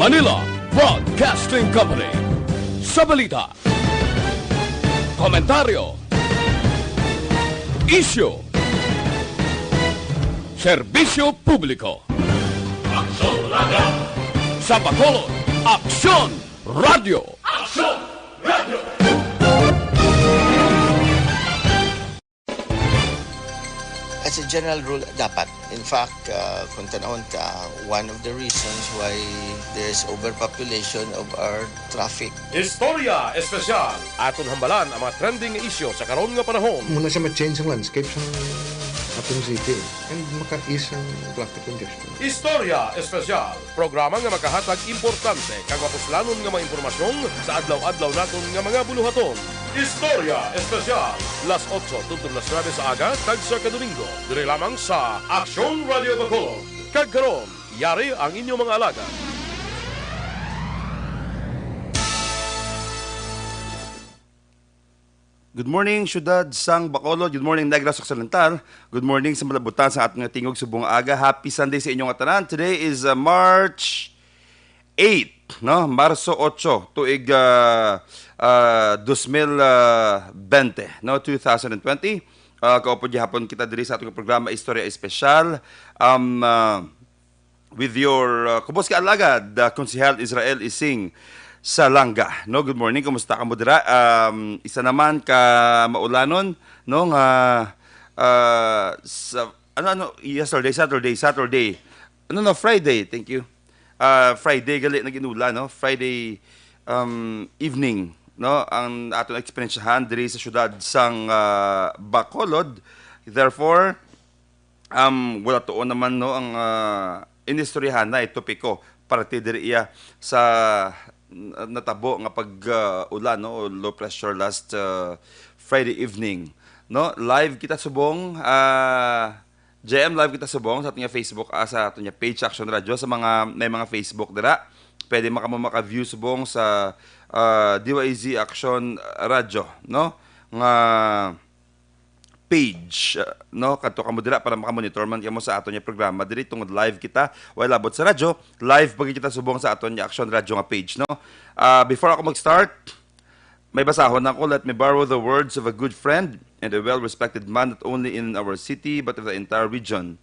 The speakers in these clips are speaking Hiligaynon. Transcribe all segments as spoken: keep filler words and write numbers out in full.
Manila Broadcasting Company. Sa balita, komentaryo, isyu, serbisyo publiko. Aksyon Radio. Sa Bacolod, Aksyon Radio. Aksyon Radio. As a general rule, dapat. In fact, uh, kung tanawon ta, one of the reasons why there's overpopulation of our traffic. Istorya Espesyal. Aton hambalan ang mga trending nga isyu sa karon nga panahon. Muna siya ma-change ang landscape sa aton city. And maka-ease ang traffic congestion. Istorya Espesyal. Programa nga makahatag importante kag mapuslanon nga mga impormasyon sa adlaw-adlaw naton nga mga buluhaton. Istorya Espesyal, las otso tubtob las nuebe sa aga kag sa Kadomingo, diri lamang sa Aksyon Radio Bacolod. Kag karon, yari ang inyo mga alagad. Good morning, syudad sang Bacolod. Good morning, Negros Occidental. Good morning sa malabutan sa aton nga tingog subong aga. Happy Sunday sa inyo nga tanan. Today is uh, March eight, no? Marso otso, tuig uh, uh, dos mil bente, no? Two thousand and twenty. Uh, kaupod gihapon kita diri sa atong programa Istorya Espesyal. Um, uh, with your uh, kubos ka alagad, uh, Konsehal Israel Ising Salanga. No, good morning. Kumusta ka mo dira? Um, isa naman ka maulanon, no, nga uh, sa ano ano yesterday, Saturday, Saturday. Ano no, Friday. Thank you. Uh, Friday gali nag-inula, no? Friday um, evening, no? Ang aton eksperyensyahan diri sa syudad sang uh, Bacolod. Therefore, Um, wala tuon naman no ang uh, inistoryahan na topiko parte diri iya sa natabo nga pag uh, ulan no o low pressure last uh, Friday evening no. Live kita subong uh, J M, live kita subong sa aton Facebook uh, sa aton page Action Radio. Sa mga may mga Facebook dira, pwede maka maka-view subong sa uh, D Y Z Action Radio no nga page, uh, no? Kadto kamo dira para makamonitor man kamo sa aton nga programa diri tungod live kita. Way labot sa radyo, live pa kita subong sa aton nga Action Radio nga page, no? Uh, before ako mag-start, may basahon ako. Let me borrow the words of a good friend and a well-respected man not only in our city but in the entire region.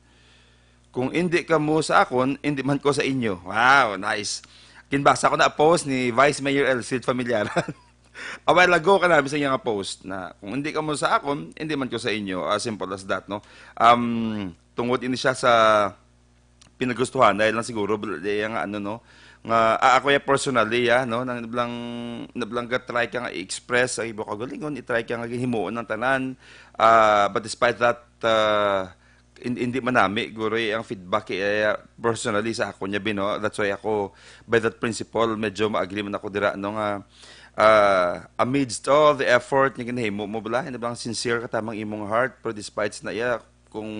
Kung indi kamo sa akon, indi man ko sa inyo. Wow, nice. Kinbasa ko na post ni Vice Mayor Elcid Familiaran. A while ago ka namin sa iyang post na kung hindi ka mo sa akon, hindi man ko sa inyo. As simple as that, no? Um, tungod ini siya sa pinagustuhan dahil lang siguro bl- di nga ano no nga ah, ako ya personally ya no nang nablang nablang ga try ka nga i-express ang imo kaugalingon, i-try ka nga himuon ang tanan. Ah, but despite that uh, hindi man nami guro ang feedback kay personally sa ako niya bino. That's why ako by that principle medyo ma-agree man ako dira no nga uh, amidst all the effort nga ginahimo mo bala hindi bang sincere ka tamang imong heart pero despite na iya kung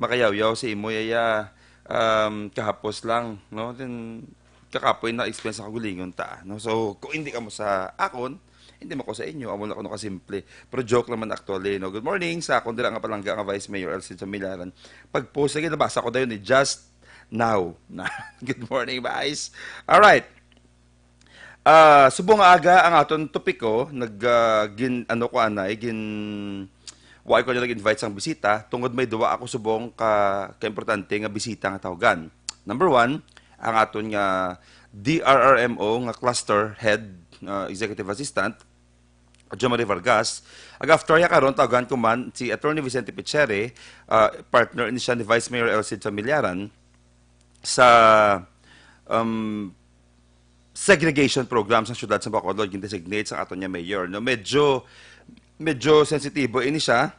makayawyaw sa imo iya um, kahapos lang no then kakapoy na expense ang kagulingon ta no so kung hindi ka mo sa akon hindi mo ko sa inyo, amo na kuno kasimple. Pero joke naman actually, no? Good morning sa akong dira nga palangga nga Vice Mayor Elcid Familiaran. Pag-post lagi, nabasa ko dayon ni just now. Na, good morning, Vice. Alright. Uh, subong nga aga ang aton topiko, nag uh, gin ano ko anay, gin why ko nag-invite sang bisita tungod may duwa ako subong ka kaimportante nga bisita nga tawgan. Number one, ang aton nga D R R M O nga cluster head uh, executive assistant Jomari Vargas. Ag after ya karon tawagan ko man si Attorney Vicente Picheri, uh, partner ni siya ni Vice Mayor Elcid Familiaran sa um, segregation program sa siyudad sa Bacolod, gin-designate sa aton niya mayor. No, medyo medyo sensitibo ini siya.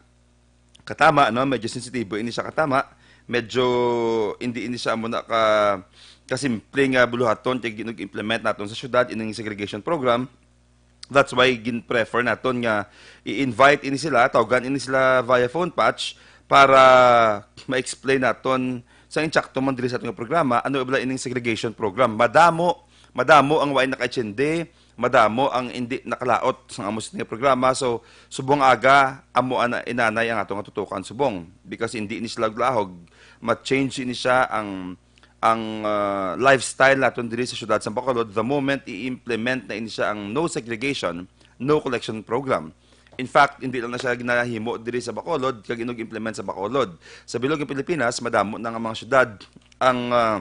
Katama no, medyo sensitibo ini siya katama. Medyo hindi ini siya amo na ka kasimple nga buluhaton kay ginog-implement naton sa syudad ining segregation program. That's why gin-prefer naton nga i-invite ini sila, tawgan ini sila via phone patch para ma-explain naton sa insakto man diri sa atong programa ano ibala ining segregation program. Madamo, madamo ang way nakaintindi, madamo ang hindi nakalaot sa amo sa programa. So subong aga amo ana inanay ang atong atutukan subong because hindi ni sila lahog ma-change ini siya ang ang, ah, lifestyle naton diri sa siyudad sa Bacolod the moment i-implement na ini siya ang no segregation, no collection program. In fact, hindi lang na siya ginahimo diri sa Bacolod, kag inog-implement sa Bacolod. Sa bilog ng Pilipinas, madamo na nga mga syudad ang, ah,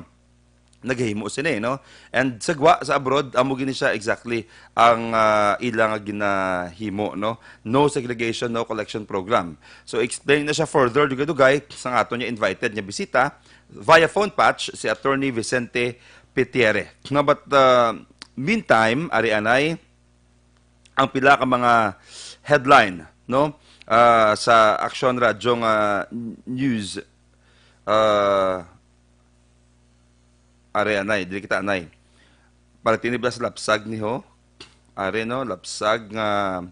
naghimo sini, no? And sa gwa, sa abroad, amo gini siya exactly ang, ah, ila nga ginahimo, no? No segregation, no collection program. So, explain na siya further, dugay-dugay, sa aton niya invited niya bisita, via phone patch, si Attorney Vicente Petiere. No, but, ah, meantime, ari anay, ang pila ka mga headline, no? Ah, sa Aksyon Radyo nga news, ah, are anay, dili kita anay. Para tinibla sa lapsag ni ho. Are, no, lapsag nga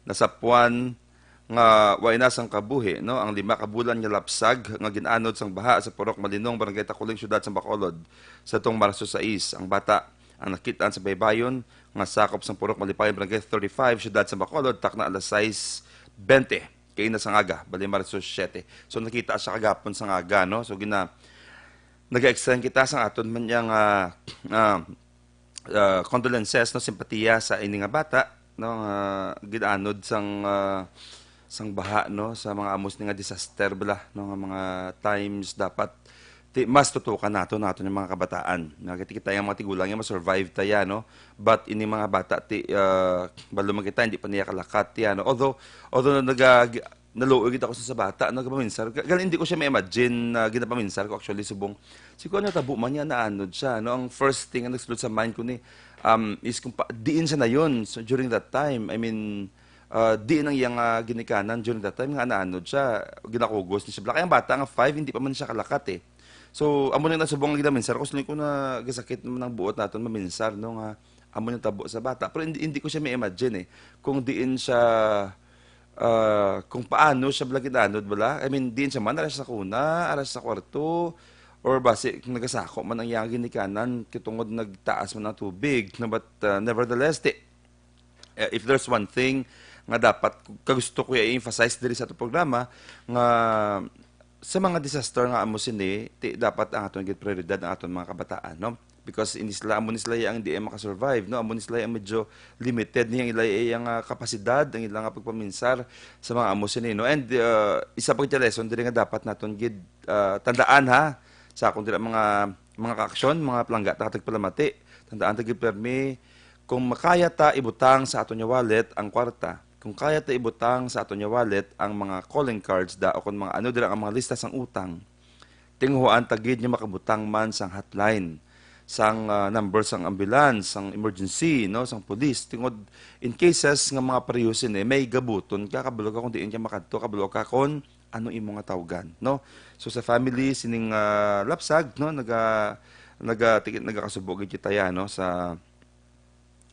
nasapuan nga way na sang kabuhi, no? Ang lima ka bulan nga lapsag nga gin-anod sang baha sa Purok Malinong, Barangay Taculing, Siyudad sa Bacolod, sa tong Marso sais. Ang bata ang nakit-an sa baybayon nga sakop sang Purok Malipayon, Barangay thirty-five, Siyudad sa Bacolod, takna alas sais bente kaina sang aga, bali Marso siyete. So, nakita siya kagapon sang aga, no? So, gina-, naga-extend kita sang aton man yang, ah, ah, ah, condolences, no, simpatiya sa ini nga bata, no, nga gin-anod sang, ah, sang baha, no, sa mga amo sini nga disaster bala, no, nga mga times dapat ti mas tutukan nato, nato nga mga kabataan. Nakita kita yung mga tigulang yung ma-survive ta ya, no, but ini mga bata ti, ah, balo man kita, hindi pa niya kalakat ya, no, although, although naga-, naluoy gid ako sa, sa bata, no, gapaminsar. Ga-, gal-, hindi ko siya ma-imagine na ginapaminsar ko actually subong. Si kuan, natabo man niya, naanod siya, no? Ang first thing ang nagsulod sa mind ko ni, um, is kung pa, diin siya na yun. So, during that time, I mean, ah, diin ang iyang, ah, ginikanan during that time, nga naanod siya, ginakugos ni siya. Kaya ang bata nga five, hindi pa man siya kalakat eh. So, amo na nasubong ang ginaminsar ko, siling ko na gasakit naman ang buot naton maminsar, no? Nga, amo nang tabo sa bata. Pero hindi, hindi ko siya ma-imagine eh. Kung diin siya, ah, kung paano siya bala gid-anod bala. I mean, diin siya man, ara siya sa kuna, ara siya sa kwarto, or basi kung nagasako man ang iyang ginikanan, kitungod nagtaas man ang tubig. No, but, ah, nevertheless, ti, eh, if there's one thing nga dapat, kagusto ko i-emphasize diri sa atong programa, nga sa mga disaster nga amo sini, ti, dapat ang aton gid prioridad ang aton mga kabataan, no? Because ini sila, amo ni sila ang hindi makasurvive, no? Amo ni sila ang medyo limited ni ang ila, ang, ah, kapasidad, ang ila nga pagpaminsar sa mga amo sini, no? And, ah, isa pa gid ka lesson diri nga dapat naton gid, ah, tandaan, ha, sa akong dira mga, mga kaaksyon, mga palangga ta tagpalamati, tandaan ta gid permi, kung makaya ta ibutang sa aton nga wallet ang kwarta, kung kaya ta ibutang sa aton nga wallet ang mga calling cards da, o kung mga ano dira ang mga lista sang utang, tinguhaan ta gid nga makabutang man sang hotline, sang, ah, number sang ambulance, sang emergency, no, sang police. Tungod in cases nga mga pareho sini, may gabuton ka, kabalo ka kung diin ka makadto, kabalo ka kung ano imo nga tawgan, no? So, sa family sining, ah, lapsag, no, naga-, naga-, tiki-, nagakasubo gid kita ya, no, sa,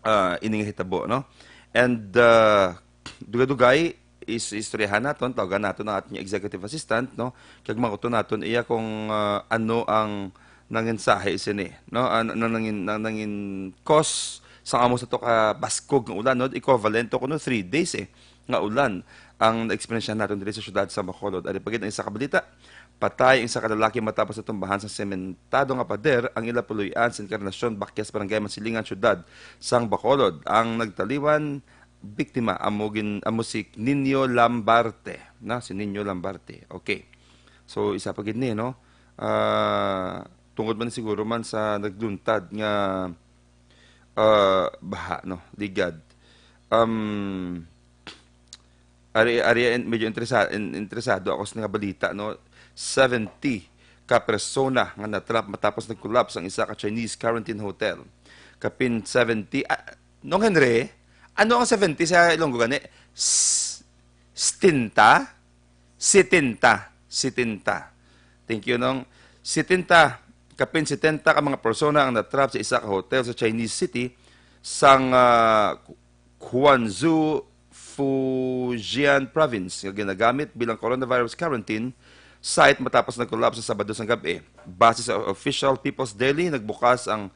ah, ini nga hitabo, no? And, ah, dugay-dugay, is-, istoryahan naton, tawagan naton ang aton executive assistant, no? Kag makuton naton iya kung, ah, ano ang nanginsahi sini, no? An-, ano nangin-, nang-, nangin cause sa amo sa to ka baskog nga ulan, no? Equivalent to kuno three days, eh, nga ulan ang naeksperyensyahan naton diri sa siyudad sa Bacolod. Ari pa gid ang isa ka balita. Patay ang isa ka lalaki matapos natumbahan sa sementado nga pader ang ila puloy-an sa Encarnacion, Baquias, Barangay Masilingan, siyudad sang Bacolod. Ang nagtaliwan biktima amo gin-, amo si Nino Lambarte, na, si Nino Lambarte. Okay. So, isa pa gid ni, no? Ah, tungod man siguro man sa nagluntad nga, ah, baha, no? Ligad. Um, ari, ari, in-, medyo interesa-, in-, interesado ako sa nga balita, no? Seventy ka persona nga natrap matapos nag-collapse ang isa ka Chinese quarantine hotel. Kapin seventy, ah, Nong Henry, ano ang seventy sa Ilonggo gani? S-, stinta? Sitenta. Sitenta. Thank you, Nong. Sitenta. Kapin sitenta ka mga persona ang natrap sa isa ka hotel sa Chinese city sang, ah, Guangzhou, Fujian Province nga ginagamit bilang coronavirus quarantine site matapos nag-collapse sa Sabado sang gab-i. Base sa official People's Daily, nagbukas ang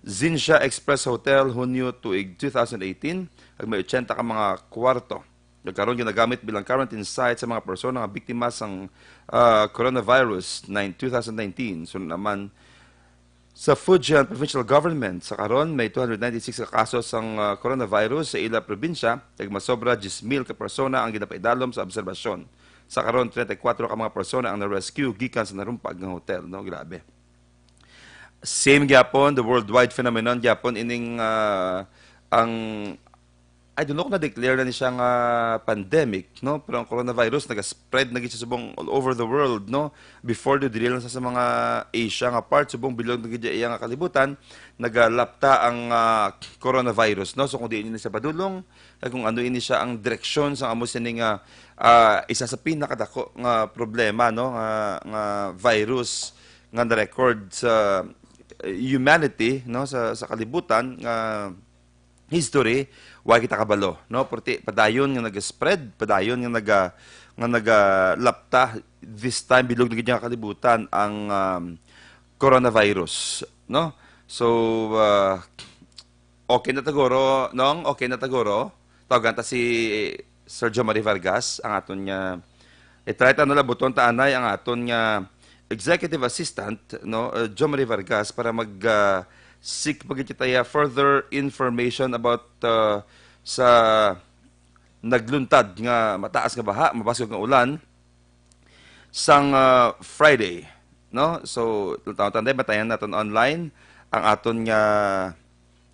Zinxia Express Hotel, Hunyo tuig two thousand eighteen, kag may ochenta ka mga kwarto. Nga karon ginagamit bilang quarantine site sa mga persona nga biktima sang, ah, coronavirus nine, two thousand nineteen. Sunod naman, Sa Fujian Provincial Government, sa karon may two hundred ninety-six ka kaso sang, ah, coronavirus sa ila probinsya, kag masobra diyes mil ka persona ang ginapaidalom sa obserbasyon. Sa karon, treinta y cuatro ka mga persona ang na-rescue gikan sa narumpag nga hotel, no? Grabe. Same gyapon, the worldwide phenomenon gyapon ining, ah, ang I don't know kung na-declare na ni siya nga pandemic, no? Pero ang coronavirus naga-spread na gid siya subong all over the world, no? Before, diri lang sa, sa mga Asia nga part, subong bilog na gid iya nga kalibutan, nagalapta ang, ah, coronavirus, no? So kung diin ini siya padulong, kag kung ano ini siya ang direksyon sa amo sini nga, ah, isa sa pinakadako nga problema, no? Nga, nga virus nga na-record sa, eh, humanity, no? Sa, sa kalibutan nga history, wa kita kabalo, no? Perti padayon nga nag-spread, padayon nga naga-, nga nagalapta, this time bilog na gid nga kalibutan ang, um, coronavirus, no? So, uh, okay na taguro, Nong? Okay na taguro? Tawagan ta si Sir Jomari Vargas, ang aton nga I-try ta, no, labuton ta anay ang aton nga executive assistant, no, uh, Jomari Vargas, para mag, uh, seek pa gid kita ya further information about, uh, sa nagluntad nga mataas nga baha, mabaskog nga ulan sang, uh, Friday, no? So, taon-taon, batayan naton online ang aton nga,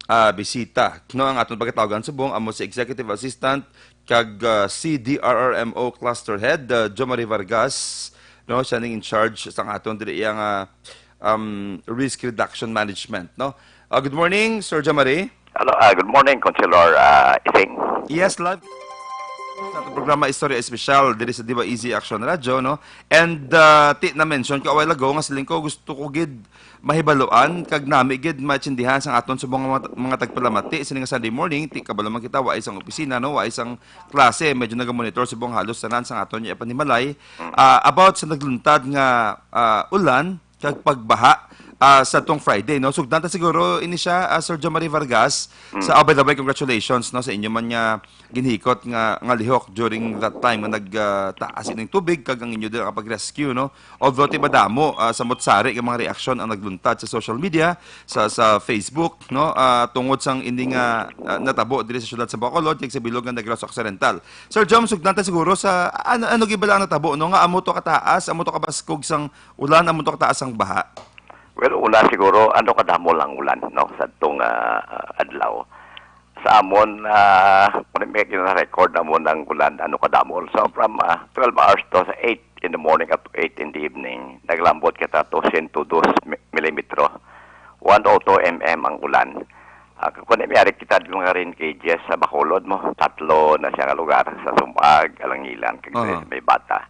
ah, bisita, no? Ang aton pagkatawgan subong amo si Executive Assistant kag, ah, C D R R M O Cluster Head, ah, Jomari Vargas, no? Siya ning in charge sang aton diri iya nga, um, risk reduction management, no? Ah, good morning, Sir Jomari. Hello, ah, good morning, Councilor, ah, Ising. Yes, live sa atong programa Istorya Espesyal diri sa Diva Easy Action Radio, no? And, ah, ti na-mention ko a while ago nga siling ko gusto ko gid mahibaluan kag nami gid maintindihan sang aton subong nga mga, mga tagpalamati sini nga Sunday morning. Ti kabalo man kita, wa isang opisina, no, wa isang klase, medyo nagamonitor subong halos tanan sang aton nga panimalay. Mm. Ah, about sa nagluntad nga, ah, ulan kag pagbaha, ah, sa tong Friday, no. Sugdan ta siguro ini siya, ah, Sir Jomari Vargas. Mm. Sa, oh, by the way, congratulations, no, sa inyo man nga ginhikot nga, nga lihok during that time nga nag, ah, taas ining tubig kag ang inyo din ang pag-rescue, no? Although ti madamo, ah, samot sari nga mga reaksyon ang nagluntad sa social media, sa, sa Facebook, no? Ah, tungod sang ini nga, ah, natabo diri sa siyudad sa Bacolod kag sa bilog nga Negros Occidental. Sir Jom, sugdan ta siguro sa ano, ano gid bala ang natabo, no? Nga amo to kataas, amo to kabaskog sang ulan, amo to kataas sang baha? Well, una siguro, ano kadamo lang ulan, no? Sa tong, ah, adlaw. Sa amon, ah, kung may gina-record na mo ng ulan, ano kadamo. So, from, ah, twelve hours to sa eight in the morning up to eight in the evening, naglambot kita to sento dos mi-, milimetro, one oh two M M ang ulan. Ah, kung may ari kita yung mga rain gauges sa Bacolod mo, tatlo na siya nga lugar, sa Sumag, Alangilan, kag Aha. sa May Bata.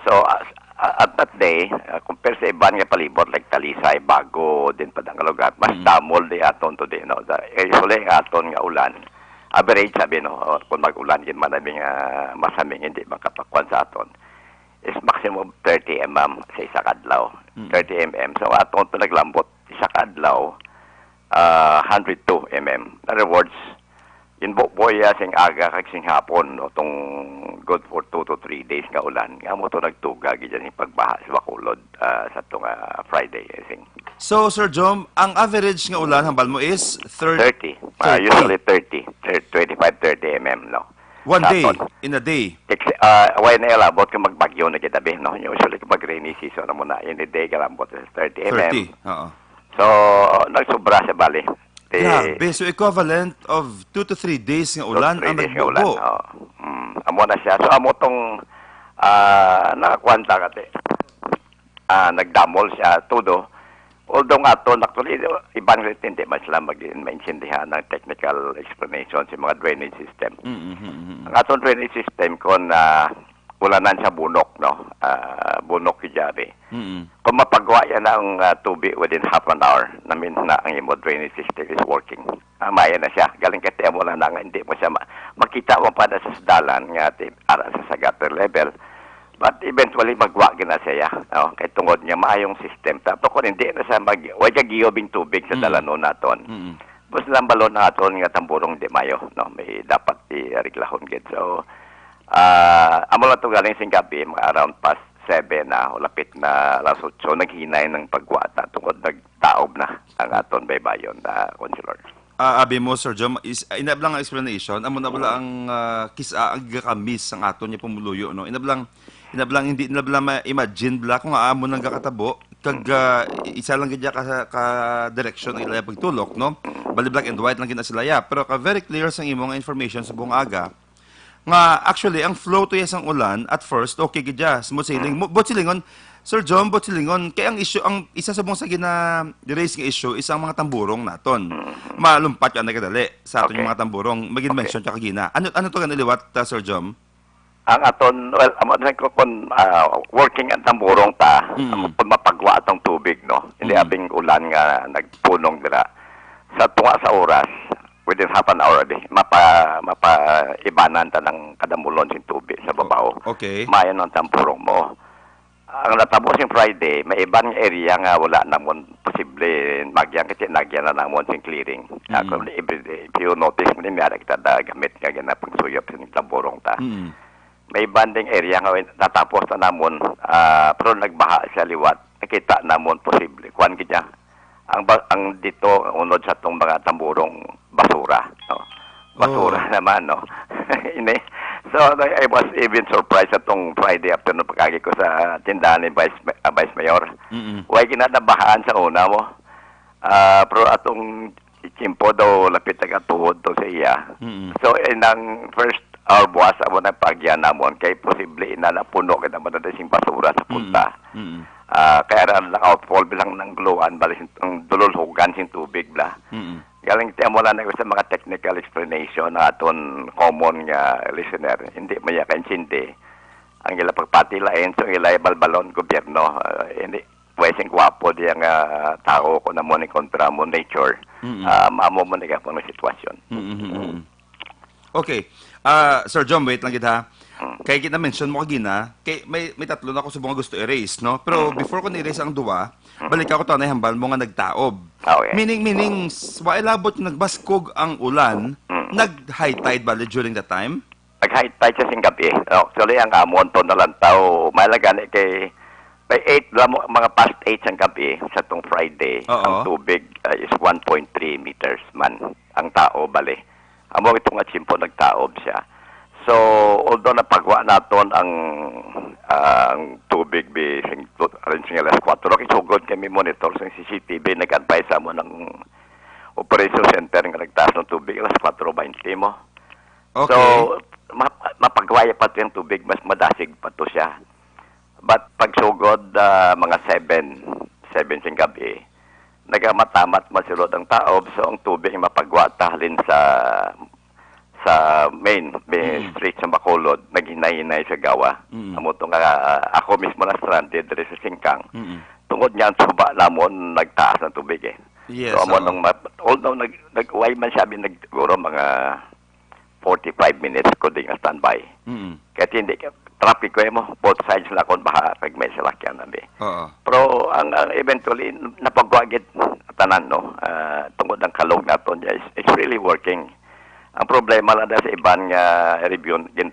So, as, at that day, uh, compare sa iban nga palibot, like Talisay, Bago, din pa nga lugar, mas Mm. damol di aton to di, no? Sa, eh, usually, ang aton nga ulan, average, sabi, no? O, kung mag-ulan, yun man, sabi nga, masaming hindi makapakuan sa aton, is maximum thirty M M sa isa ka adlaw. Mm. Thirty M M. So, aton to naglambot, isa ka adlaw, ah, hundred two M M. In other words, in buboya sing aga kag sing hapon, no, tong good for two to three days nga ulan, nga mo to nagtuga gid yan yung pagbaha sa Bacolod, ah, sa tong, ah, Friday, I think. So, Sir Jom, ang average nga ulan hambal mo is thirty? Thirty. Ah, thirty. Usually thirty. Thir-, twenty-five, thirty M M, no? One Sa day, aton. In a day? Ex-, ah, why na ilabot kung magbagyo na kita, be, no? Usually, kung mag-rainy season na muna, in a day, kalambot is thirty M M. Thirty, oo. So, nagsubra siya, bali. Eh, Grabe. So, equivalent of two to three days nga two, ulan three ang days nga ulan, nagbubo. Oo. Mm, amo na siya. So, amo tong, ah, nakakuan ta kati. Ah, nagdamol siya, todo. Although nga aton, actually, ibang hindi man sila mag-, maintindihan ng technical explanation sa mga drainage system. Mm, mm, mm, mm. Ang aton drainage system, kung, ah, ulanan sa bunok, no? Ah, bunok si Jari. Mm. Kung mapagwa yan ang, ah, tubig within half an hour, namin na ang imo drainage system is working. Ah, maya na siya. Galing kay mo na nga, hindi mo siya ma-, makita mo pa na sa dalan nga ti-, ara sa, sa gutter level. But eventually, magwa gina siya, no? Kay tungod niya, maayong system. Tapos kung hindi na siya mag-, way ka giyobing tubig sa Mm. dalanon naton. Mm. Tapos lang balon naton nga tamburong di mayo, no? May dapat i-areglahon gid. So, ah, amo lang to galing sing gabi, mga around past seven na, o lapit na alas otso, naghinay ng pagwata tungod nagtaob na ang aton baybayon na, Councilor. Ah, abi mo, Sir Jom, is, ina lang ang explanation, amo na bala ang, ah, kis-, ah, ang gakamis ang aton nga pumuluyo, no? Ina lang, ina lang, hindi na bala ma-imagine bala kung amo nang gakatabo, kag, ah, isa lang gid ka, ka direction ang ila pagtulok, no? Bali black and white lang gid na sila, ya. Pero ka very clear sang imo nga information sa buong aga, nga actually ang flow to ya sang ulan at first okay gid ya, smooth sailing. Mo-, buot silingon, Sir John, buot silingon, kay ang issue, ang isa sa mga sa gina-raise nga issue is ang mga tamburong naton. Mm. Malumpat ka na kadali sa aton Okay. mga tamburong. Okay. Mag-mention ka kagina. Ano, ano to gani liwat, uh, Sir John? Ang aton, well, amo na ko kung, ah, working ang tamburong ta, Mm. amo kung mapagwa atong tubig, no? Hindi Mm. abing ulan nga nagpunong dira. Sa tunga sa oras, within half an hour, di, mapa-, mapaibanan ta ng kadamulon sing tubig sa babaw. Okay. Mayan ang tamburong mo. Ang natabo sing Friday, may iban nga area nga wala namon posible nagyan kasi nagyan na namon sing clearing. Mm. Ako, if, if you notice, may meron kita da gamit nga ginapagsuyo sa tamburong ta. Mm. May banding area nga natapos na namon, ah, pero nagbaha siya liwat. Nakita namon posible. Kuwan gid niya. Ang ba-, ang dito, unod sa tong mga tamburong basura, no? Basura Oh. naman, no? Ini. So, I, I was even surprised sa tong Friday afternoon pagkagi ko sa tindahan ni Vice, Ma-, ah, Vice Mayor. Mm-mm. Way ginatabahaan sa una mo. Ah, pero atong tiyempo daw lapit nagatuhod to sa iya. Mm-mm. So, in ang first hour buwas, amo na pagyan namon kay posible na napuno kita mo na sing basura sa punta. Mm-mm. Mm-mm. Ah, kaya ra lang outfall bilang nang guluan, bali ang dululhugan sing tubig bla. Mm-mm. Galing ti amo lang na sa mga technical explanation na aton common nga listener, hindi man ya kaintindi. Ang ila pagpati lain, so ila balbalon gobyerno, ah, hindi, way sing gwapo diya nga tao ko na mo ni kontra mo nature. Mm-mm. Ah, maamo mo ni ka pang sitwasyon. Mm-mm, mm-mm. Okay. Ah, Sir John, wait lang gid ha. Mm. Kay kita mention mo kagina, kay may, may tatlo na ako sa mga gusto i-raise, no? Pero Mm. before ko na i-raise ang duwa, Mm. balik ako to, anay hambal mo nga nagtaob. Okay. Meaning, meaning, s-, wa ilabot yung nagbaskog ang ulan, Mm. nag-high tide ba during that time? Nag-high tide siya sing gabi. Actually, ang amon to nalantaw, may lang gani kay may eight lang mo, mga past eight sang gabi sa tong Friday, Oo. ang tubig, uh, is one point three meters man ang tao, bali. Amo ito nga tiyempo nagtaob siya. So, although napagwa naton ang, ah, ang tubig bi sing, aron sing alas kuwatro, kisugod kami monitor sa C C T V, nag-advise sa mo ng operation center nga nagtaas ng tubig, alas kuwatro baynte mo. Okay. So, ma-, mapagwaya pa to yung tubig, mas madasig pa to siya. But pagsugod, ah, mga seven, seven sing gabi, nagamatamat masulod ang taob, so ang tubig mapagwata halin sa, sa main, main Mm. street sa Bacolod, naghinay-hinay sa gawa. Mm. Amo to nga, ah, ako mismo na stranded diri sa Singkang. Mm. Tungod nga ang suba namon nagtaas ang tubig eh. Yes, So, amo oo. nung ma-, although nag-, nag-, why man siya, nag-, siguro mga forty-five minutes ko din nga standby. Mm. Kaya hindi ka, traffic ko mo, both sides na akong baha, kag may salakyan na di. Oo. Pero ang, ang eventually, napagwagit tanan, no? Ah, tungod ang kalog naton, yeah, it's, it's really working. Ang problema lang dahil sa iban nga review, gin-,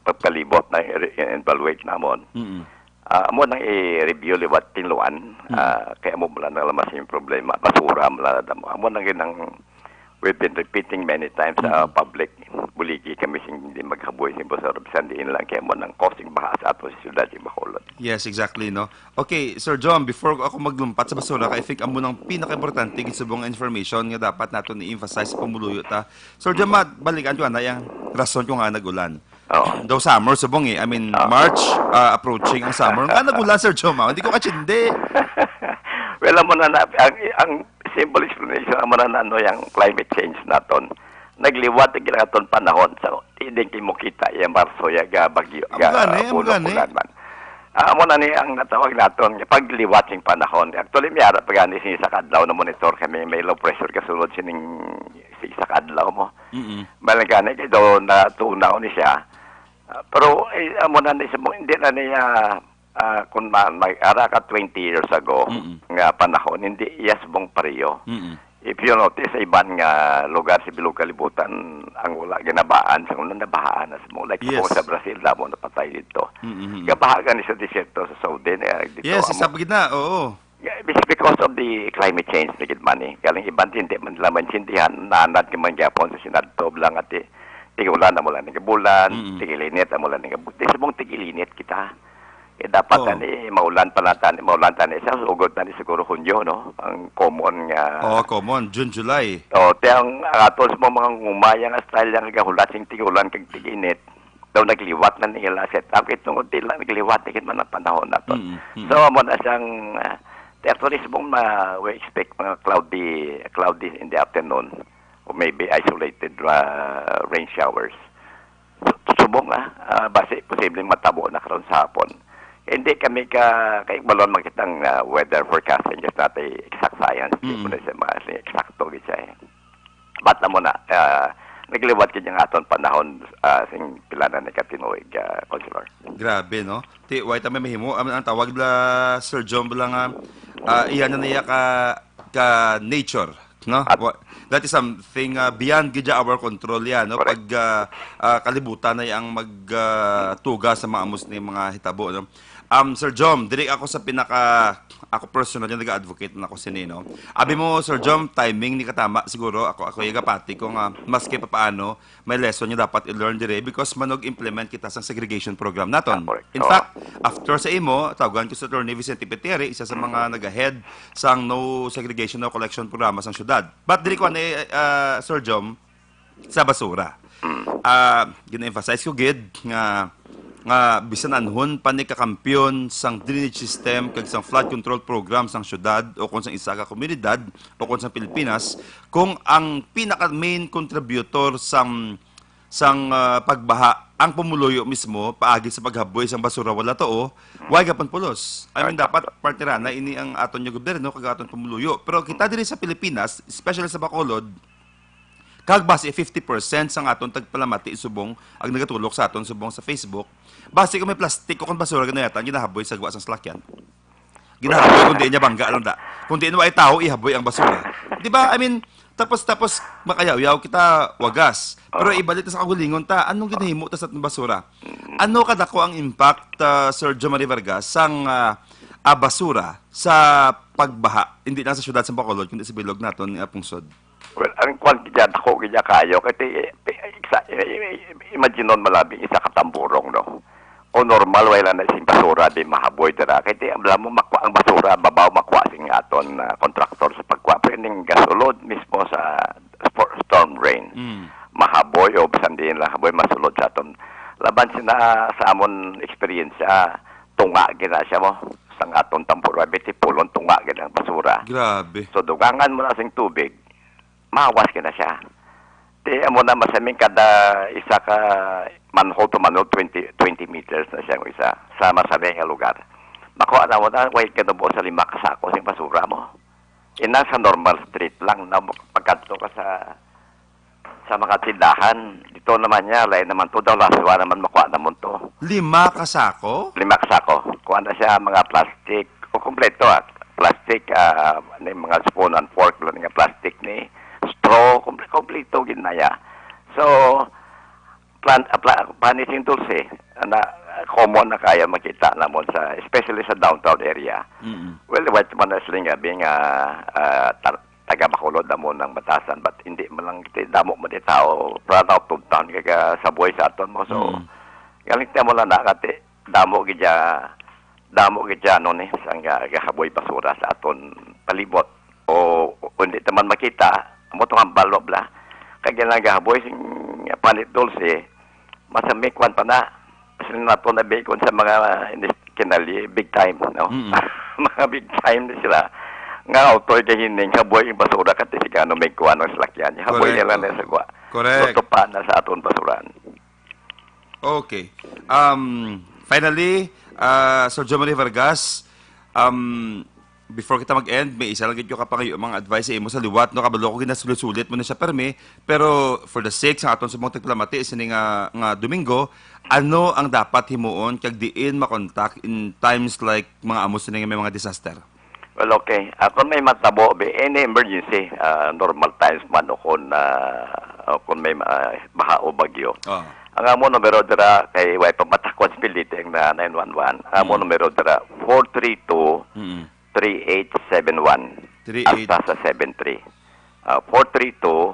pagpalibot na i-, i-evaluate namon. Mm. Ah, amo nang i-review liwat tinluan, Mm. ah, kaya mo mula na lang mas yung problema, basura, mula na mo. Amo nang ginang, we've been repeating many times sa Mm. public, buligi kami sing hindi maghaboy sing basura, bisan diin lang, kaya mo nang causing baha sa ato sa siyudad, sing Bacolod. Yes, exactly, no? Okay, Sir John, before ako maglumpat sa basura, I think amo nang pinaka-importante gid subong nga information nga dapat nato ni-emphasize sa pumuluyo ta. Sir John, ma-, balikan ko na yung rason ko nga nag-ulan. Oo. Daw summer, subong eh. I mean, Oo. March, ah, approaching ang summer. Nga nag-ulan, Sir John, ah? Hindi ko kachindi. Well, amo na na, ang, ang simple explanation, amo na na, ano, yung climate change naton. Nagliwat ang ginaton panahon. So, hindi kayo mo kita, yung Marso, yung ga bagyo, Amo ga gani, amo bulok gani. ulan man. Ah, amo na ni ang natawag naton, nga pagliwat sing panahon. Actually, may ara pa gani sing isa ka adlaw na monitor kami, may low pressure kasunod sining sa isa ka adlaw mo. Mm-mm. Malagani kay daw natunaw ni siya. Ah, pero, eh, amo na ni sa mo, hindi na niya, ah, kung ma-, may ara ka twenty years ago Mm-mm. nga panahon, hindi iya subong pareho. Mm-mm. If you notice, sa iban nga lugar sa bilog kalibutan, ang wala ginabaan sa una, nabahaan na sa mo. Like, Yes. sa Brazil, damo napatay dito. Mm-hmm. Gabaha gani sa disyerto sa Saudi, eh, dito, Yes, amo. Sa gitna, oo. Yeah, it's because of the climate change, na gid man, eh. Galing iban, hindi man nila maintindihan, nanad ka man gyapon sa sinadto, lang ati, tigulan na mo lang ng bulan, Mm-mm. tigilinit na mo lang ng bulan. Di subong tigilinit kita. Eh, dapat Oo. tani, maulan pa lang tani, maulan tani sa sugod tani siguro Hunyo, no? Ang common nga Oo, common. June, July. Oh, ti ang, ang ato sa mga ngumaya nga style nga gahulat sing tigulan kag tiginit. Daw nagliwat na nila set up. Kay tungod nila nagliwat, ikit man ang panahon nato. Mm, mm. So, amo na siyang, ah, ti actually, subong ma-, we expect mga cloudy, cloudy in the afternoon. Or maybe isolated, ah, rain showers. Subong, ah, ah, basi posibleng matabo na karon sa hapon. Hindi kami ka, kay balon makitang, ah, weather forecasting, just not a exact science, di Mm. mo na siya mas eksakto gid siya, eh. But na mo na, ah, nagliwat kid ang aton panahon, ah, sing pila na ni katinuig, ah, Councilor. Grabe, no? Ti, why ta may mahimo? Ang, ang tawag la, Sir John, bala nga, ah, iya na niya ka, ka nature, no? At Wa-, that is something, ah, beyond gid our control yan, no? Correct. Pag, ah, ah, kalibutan na ang mag, ah, tuga sa mga amos ni mga hitabo, no? Um, Sir John, diri ako sa pinaka, ako personal nga nag-advocate na ako sini, no? Abi mo, Sir John, timing ni katama siguro, ako, ako yung gapati ko nga maski papaano, may lesson nga dapat i-learn dire because manog-implement kita sa segregation program naton. Ah, correct. In Oo. fact, after sa imo, tawagan ko sa Attorney Vicente Peteri, isa sa mga nag-ahead sang no segregation, no collection programa sang syudad. But diri ko ani, ah, Sir Jom, sa basura. Mm. Ah, gina-emphasize ko gid nga, nga bisan anhon pa ni kakampiyon sang drainage system kag sang flood control program sang syudad o kon sang isa ka komunidad o kon sang Pilipinas, kung ang pinaka main contributor sang sang, ah, pagbaha, ang pumuluyo mismo, paagi sa paghaboy sang basura wala tuo, way gapon pulos. I mean, dapat parte ra na ini ang aton nga gobyerno kag aton pumuluyo. Pero kita diri sa Pilipinas, especially sa Bacolod, kag basi fifty percent sang aton tagpalamati subong ang nagatulok sa aton subong sa Facebook. Basi kung may plastic o kung basura ginayatan, ginahaboy sa gwa sang salakyan. Ginahaboy kung diin niya bangga lang da. Kung diin wa ay tao, ihaboy ang basura. Di ba? I mean, tapos, tapos, makayawyaw kita, wagas. Pero Oo. ibalik ta sa kaugalingon ta, anong ginahimo ta sa aton basura? Mm. Ano kadako ang impact, ah, Sir Jomari Vargas, sang, ah, ah, basura sa pagbaha? Hindi lang sa syudad sa Bacolod, kundi sa bilog naton nga pungsod. Well, ang kwan gid yan, ako gid yan kayo. Kasi, eh, eh, exa-, eh, eh, eh, imagine nun, malabing isa ka tamburong, no? O normal, wala na sing basura, di mahaboy dira. Kasi, alam mo, makwa ang basura, babaw makwa sing aton, ah, kontraktor sa pagkwa. Pero ning gasulod mismo sa spor-, storm drain, Mm. mahaboy o bisan di lang haboy, masulod sa aton. Laban sina sa amon eksperyensya, tunga gina siya mo. Sang aton tamburong, bitipulon, tunga gid ang basura. Grabe. So, dugangan mo na sing tubig, mawas ka na siya. Ti, amo na, masaming kada isa ka manhole to manhole, twenty, twenty meters na siya ang isa sa masaming nga lugar. Makuha na mo na, way ka na buo sa lima ka sako sing basura mo. Ina sa normal street lang, na pagkadto ka sa, sa mga tindahan, dito naman niya, lain naman to, daw laswa naman, makuha naman to. Lima ka sako? Lima ka sako. Kuha na siya, mga plastic, o kompleto, ah. Plastic, ah, ni mga spoon and fork, lang nga plastic ni straw, komple-, kompleto gid na ya. So, plan, ah, pla-, panis yung dulce, na common na kaya makita namon sa, especially sa downtown area. Mm. Well, white man na sila nga, being, ah, ah, tar-, taga Bacolod namon ang Batasan, but hindi man lang, ti, damo man di tao, proud of town, kaya sa buhay sa aton mo. So, Mm. galing mo lang na, kati, damo gid ya, damo gid ya, ano ni, sang ga-, gahaboy basura sa aton palibot. O, o hindi ta man makita, amo tong hambal, no, bla. Kag yan ang gahaboy sing panit dulce, masamikwan pa na. Sila nato na bikon sa mga inis-, kinali, big time, no? Mm. Mga big time na sila. Nga autoy kahining, haboy ang basura, kati si Gano may kuha ng salakyan. Haboy Correct. nila na sa kuha. Correct. Luto pa na sa aton basuran. Okay. Um, finally, ah, Sir Jomari Vargas, um, before kita mag-end, may isa lang gid ko kapangayo mga advice sa imo sa liwat, no? Kabalo ko ginasulit-sulit mo na siya permi, pero for the sake sa aton sa mga tagpalamati, sini nga, nga Domingo, ano ang dapat himuon kag diin makontak in times like mga amo sini nga may mga disaster? Well, okay. Ah, kung may matabo, be, any emergency, ah, normal times man o kung, ah, o kung may, ah, baha o bagyo. Ah. Ang amo numero dira kay way pa matakwan sa piliti ang na nine one one. Ang amo Mm. numero dira, four three two, Mm. three eight seven one. Three eight. Hasta sa seven three. Ah, four three two,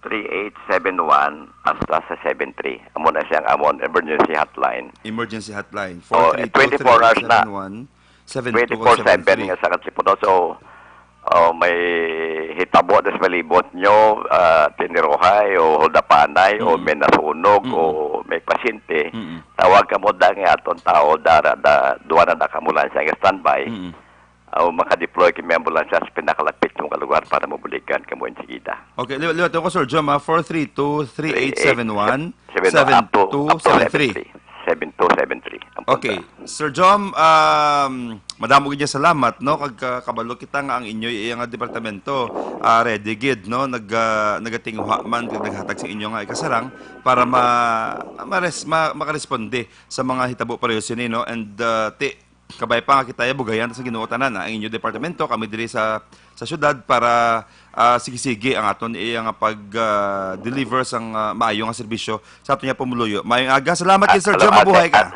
three eight seven one hasta sa seven three. Amo na siyang amon emergency hotline. Emergency hotline. Oh, eh, twenty-four hours na. Four three two, three eight seven one, seven two seven three. Twenty-four seven nga sa Katipuno. So, oh, may hitabo na sa palibot nyo, ah, tiniruhay o huldapanay o Mm. may nasunog Mm. o may pasyente, Mm. tawag kamo da nga aton tao, dara, da, duwa na nakamulan sa standby. Mm. Ah, o maka-deploy kami ambulansya sa pinakalapit nga lugar para mabuligan kamo insigida. Okay, liwat, liwat ko, Sir Jom, ah, four three two, three eight seven one, seven two seven three. Seven two seven three. Ang punta. Okay, Sir Jom, um, madamo gid nga salamat, no, kag, ah, kabalo kita nga ang inyo iya nga departamento, ah, ready gid, no, nag, ah, nagatinguha man kag naghatag sa inyo nga ikasarang para ma, ma, ma, makaresponde sa mga hitabo pareho sini, no, and, ah, ti, kabay pa nga kita bugayan sa Ginoo tanan, ah, ang inyo departamento, kami diri sa, sa syudad para, ah, sige-sige ang aton iya nga pag, ah, deliver sang, ah, maayo nga serbisyo sa aton nga pumuluyo. Maayong aga. Salamat kay Sir Jom, mabuhay ka.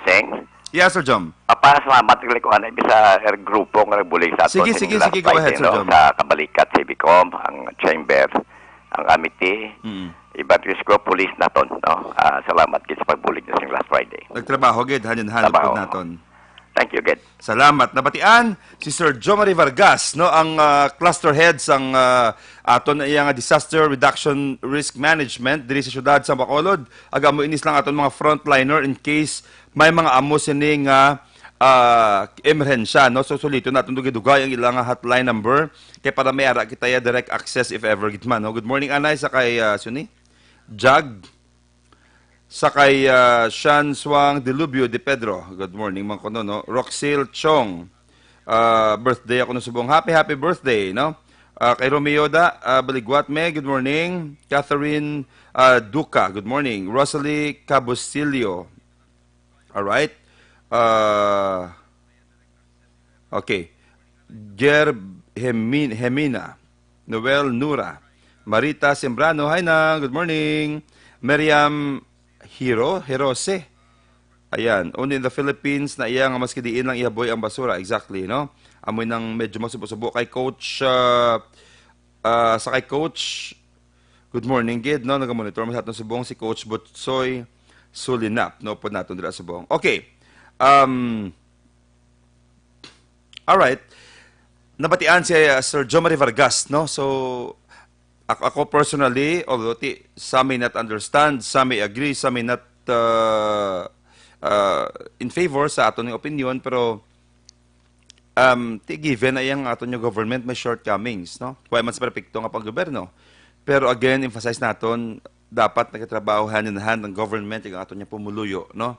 Yes, Sir Jom. Papa, salamat kay kuan, eh, sa er grupo nga nagbulig sa aton. Sige, sige, sige, go ahead, Sir Jom. Sa Kabalikat, Civicom, ang Chamber, ang Amity, Mm. Evangelist Group, Police naton, no? Ah, salamat gid sa pagbulig na sing last Friday. Nagtrabaho gid, hand in hand, Trabaho. Naton. Thank you, gid. Salamat. Nabatian si Sir Jomari Vargas, no, ang, ah, cluster head sang, ah, aton na iya nga Disaster Reduction Risk Management diri sa siyudad sa Bacolod. Aga mo inis lang aton mga frontliner in case may mga amo sini nga, ah, emerhensya, no? So, suliton naton dugay-dugay ang ilang hotline number kay para may ara kita ya direct access if ever gid man, no? Good morning, Anay, sa kay, ah, sini? Jag. Sa kay, ah, Shan Suang Dilubyo de Pedro. Good morning, man kuno, no? Roxil Chong. Ah, birthday ako no subong. Happy, happy birthday, no? Ah, kay Romeo da, ah, Baligwat me, good morning. Catherine, ah, Duca, good morning. Rosalie Cabusilio. All right. Ah, Okay. Jer Hemin-, Hemina, Noel Nura, Marita Sembrano, hi na, good morning. Miriam Hiro, Hirose. Ayan, only in the Philippines na iya nga maski diin lang ihaboy ang basura. Exactly, no? Amoy nang medyo masubo-subo kay Coach, ah, ah, sa kay Coach, good morning, gid, no? Nagamonitor mo sa aton subong si Coach Butsoy Sulinap, no? Pud naton dira subong. Okay. Um, Alright. Nabatian si, uh, Sir Jomari Vargas, no? So, ako, ako personally, although ti, some may not understand, some may agree, some may not, uh, uh, in favor sa aton nga opinion, pero, um, ti, given na yang aton nga government may shortcomings, no? Wa man sa perpekto nga paggobyerno. Pero again, emphasize naton, dapat nagatrabaho hand in hand ang government ug ang aton nga pumuluyo, no?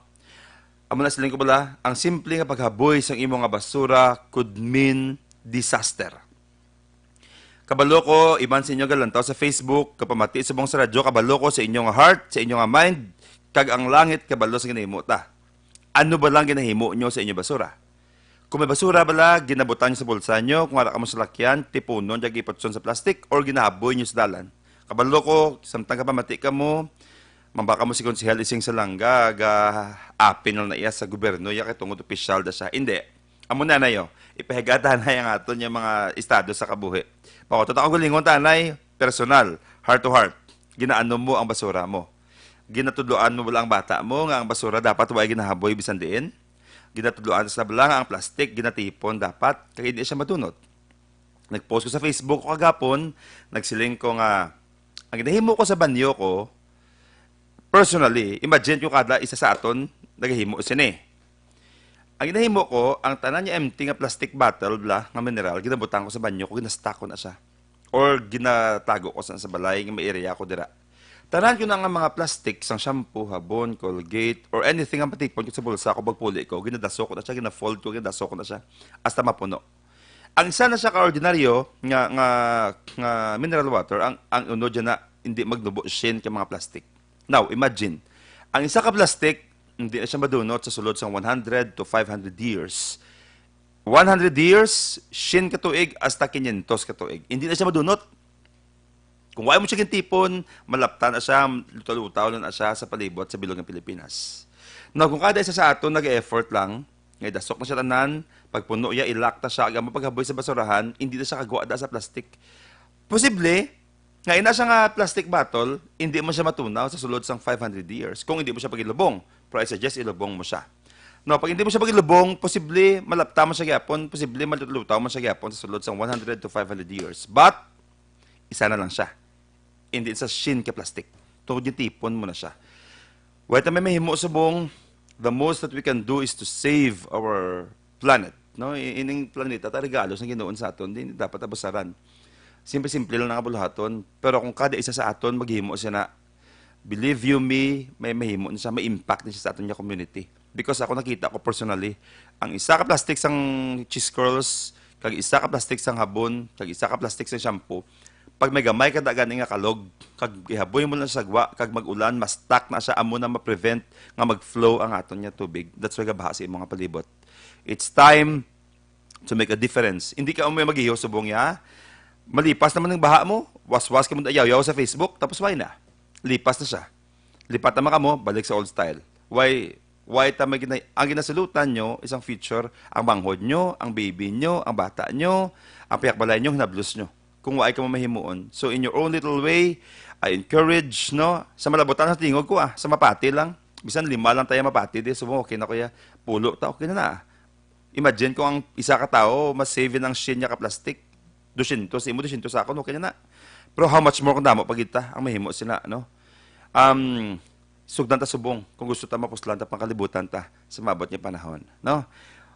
Amo na siling ko bala, ang simple nga paghaboy sang imo nga basura could mean disaster. Kabalo ko, iban sa inyo galantaw sa Facebook, kapamati subong sa radyo, kabalo ko sa inyo nga heart, sa inyo nga mind, kag ang langit kabalo sa ginahimo ta. Ano ba lang ginahimo nyo sa inyo basura? Kung may basura bala, ginabutang nyo sa bulsa nyo, kung ara kamo sa lakyan, tipunon kag iputson sa plastic, or ginahaboy nyo sa dalan. Kabalo ko, samtang kapamati kamo, mamba kamo si Konsehal Ising Salanga, ga apin lang na iya sa gobyerno, ya kay tungod opisyal da siya. Hindi. Amo na na yo. Ipahiga ta na yung aton yung mga estado sa kabuhi. Pakautot ako galingon tanay, personal, heart to heart. Ginaano mo ang basura mo? Ginatudloan mo bala ang bata mo nga ang basura dapat way ginahaboy bisan diin? Ginatudloan sa bala nga ang plastic ginatipon dapat kay hindi siya madunot. Nag-post ko sa Facebook ko kagapon, nagsiling ko nga, ang ginahimo ko sa banyo ko, personally, imagine ko kada isa sa aton nagahimo sini. Ang ginahimo ko, ang tanan niya empty nga plastic bottle bla, nga mineral, ginabutang ko sa banyo ko, ginastak ko na siya. Or ginatago ko sa, sa balay, nga may area ko dira. Tanan ko na nga mga plastic, sang shampoo, habon, Colgate, or anything nga matipon ko sa bulsa ko, pagpuli ko, ginadaso ko na siya, ginafold ko, ginadaso ko na siya, hasta mapuno. Ang isa na siya ka ordinaryo nga, nga, nga mineral water, ang, ang unod niya na hindi magnubo shin ka mga plastic. Now, imagine, ang isa ka plastic, hindi na siya madunot sa sulod sang one hundred to five hundred years. One hundred years, syen ka tuig, hasta quinientos ka tuig. Hindi na siya madunot. Kung wala mo siya gintipon, malapta na siya, lutaw-lutaw na siya sa palibot sa bilog ng Pilipinas. Now, kung kada isa sa aton nag-effort lang, nga idasok na siya tanan, pagpuno iya, ilak ta siya, ag amo paghaboy sa basurahan, hindi na siya kagwa da sa plastic. Posible, nga ina siya nga plastic bottle, hindi mo siya matunaw sa sulod sang five hundred years kung hindi mo siya pagilubong. Pero I suggest ilubong mo siya. No, pag hindi mo siya pagilubong, posible malapta man siya gyapon, posible malutaw man siya gyapon sa sulod sang one hundred to five hundred years. But, isa na lang siya. Hindi sa shin ka plastic. Tungod yung tipon mo na siya. Wala ta may mahimo subong, the most that we can do is to save our planet. No? I- Ining planeta, ta regalo sa Ginoo sa aton, di dapat abusaran. Simple-simple lang nga buluhaton. Pero kung kada isa sa aton maghimo siya na, believe you me, may mahimo na siya, may impact na siya sa aton nga community. Because ako nakita ko personally, ang isa ka plastic sang cheese curls, kag isa ka plastic sang habon, kag isa ka plastic sang shampoo, pag may gamay ka da gani nga kalog, kag ihaboy mo lang sa gwa, kag mag-ulan, ma-stuck na siya, amo na ma-prevent nga mag-flow ang aton nga tubig. That's why gabaha sa imo nga palibot. It's time to make a difference. Hindi ka umay mag-iho subong ya. Malipas naman ang baha mo, waswas ka mo ayaw-yaw sa Facebook, tapos why na? Lipas na siya. Lipat naman ka mo, balik sa old style. Why, why ta may gina-, ang ginasulutan nyo, isang future, ang manghod nyo, ang baby nyo, ang bata nyo, ang piyakbalay nyo, hinablos nyo. Kung waay ka mo mahimuon. So, in your own little way, I encourage, no? Sa malabutan sa tingog ko, ah, sa mapati lang. Bisan lima lang tayo mapati, di. So, okay na kuya. Pulo ta, okay na na. Imagine kung ang isa ka tawo, mas saving ang shin niya ka plastic. Dusyentos, imo dusyentos sa akon, okay na na. Pero how much more kung damo pa gid ta ang mahimo sila, no? Um, sugdan ta subong kung gusto ta mapuslan ta pangkalibutan ta sa maabot nga panahon, no?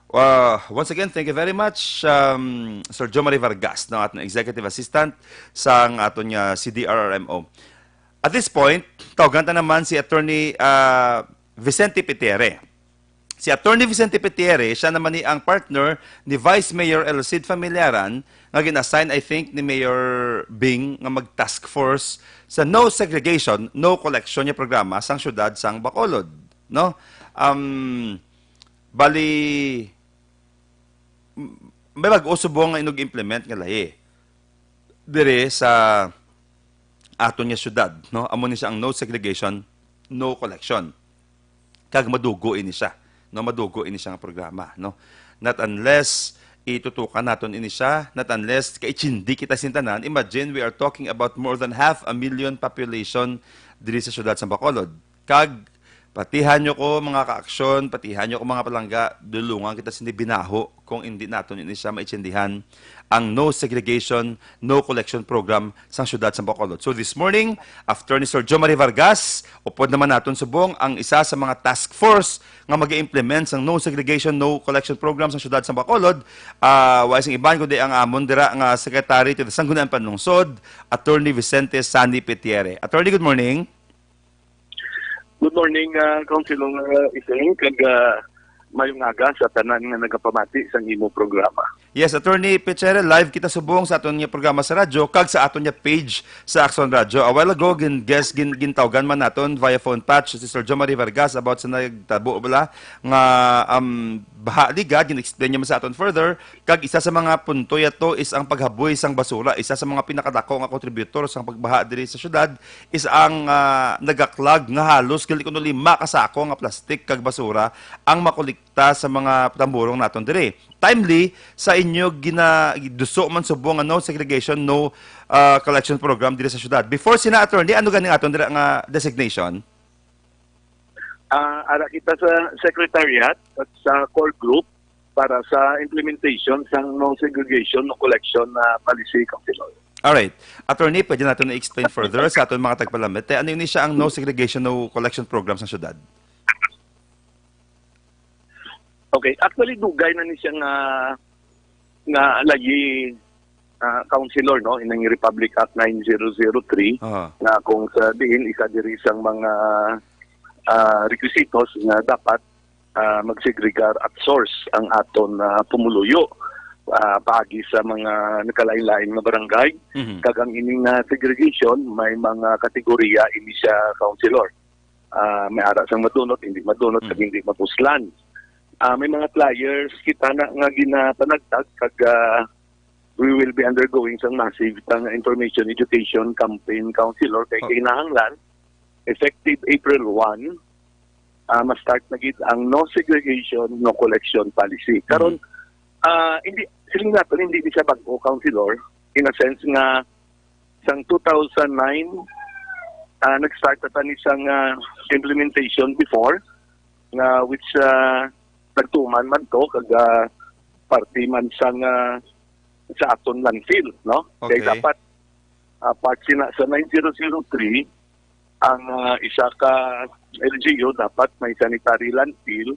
Uh, once again, thank you very much, um, Sir Jomari Vargas, no, aton executive assistant sa aton nga C D R R M O. At this point, tawagan ta naman si Attorney uh, Vicente Pitere. Si Attorney Vicente Pitere, siya naman ni ang partner ni Vice Mayor El Cid Familiaran, nga gin-assign, I think, ni Mayor Bing nga mag-task force sa no segregation, no collection nga programa sang siyudad sang Bacolod, no? Um, bali, m-, may bag-o subong nga inog-implement nga lahi dire sa aton nga syudad, no? Amo ni siya ang no segregation, no collection. Kag madugo ini siya, no? Madugo ini siya nga programa, no? Not unless itutukan naton ini siya, not unless kaitsindi kita sin tanan. Imagine, we are talking about more than half a million population diri sa syudad sa Bacolod. Kag patihan nyo ko, mga kaaksyon, patihan nyo ko, mga palangga, dulungan kita sini binaho kung hindi naton ini siya maitsindihan ang no segregation, no collection program sang siyudad sa Bacolod. So this morning, after ni Sir Jomari Vargas, upod naman naton subong ang isa sa mga task force nga mag-implement sang no segregation, no collection program sang siyudad sa Bacolod. Ah, wa sing iban kundi ang amon dira nga Secretary to the Sangguniang Panlungsod, Attorney Vicente Sani Petiere. Attorney, good morning. Good morning, ah, Councilor, ah, Iseng, kag, ah, mayong aga sa tanan nga nagapamati sang imo programa. Yes, Attorney Pichera, live kita subong sa aton nga programa sa radyo kag sa aton nga page sa Aksyon Radyo. A while ago, gin guest gin gintawgan man naton via phone patch si Sir Jomari Vargas about sa nagtabo bala nga, um, baha ligad, gin-explain niya man sa aton further. Kag isa sa mga punto yato is ang paghaboy sang basura. Isa sa mga pinakadako nga contributor sang pagbaha diri sa syudad is ang, ah, nagaklag nga halos gali kuno lima ka sako nga plastik kag basura ang makolekta sa mga tamburong naton diri. Timely sa inyo gina-, duso man subong nga no segregation, no, ah, collection program diri sa syudad. Before sina, Attorney, ano gani aton dira nga designation? Ah, ara kita sa secretariat at sa core group para sa implementation sang no segregation, no collection na policy, Councilor. Alright. Attorney, pwede naton i-explain further sa aton mga tagpalamit. Eh, ano ini siya ang no segregation, no collection program sa syudad? Okay, actually, dugay na ni siya nga, nga layi, ah, Councilor, no, ining Republic Act nine zero zero three, Aha. nga kung sa diin, isa diri sang mga, ah, requisitos nga dapat, ah, magsegregar at source ang aton, ah, pumuluyo, ah, paagi sa mga nagkalain-lain nga barangay. Mhm. Kag ang ining, ah, segregation, may mga kategorya ini siya, Councilor. Ah, may ara sang madunot, hindi madunot, Mhm. kag hindi mapuslan. Ah, may mga flyers kita na nga ginapanagtag kag, ah, we will be undergoing sang massive tang information education campaign, Councilor, kay Oh. kinahanglan effective April one, ah, ma-start na gid ang no segregation, no collection policy. Karon, Mhm. ah, hindi, siling naton, hindi ni siya bag-o, Councilor, in a sense nga sang two thousand nine, ah, nag-start na tani sang, ah, implementation before, nga which, ah, nagtuman man to, kag, ah, parte man sang, ah, sa aton landfill, no? Kay Okay. dapat, ah, part sina sa nine zero zero three, ang, ah, isa ka L G U dapat may sanitary landfill,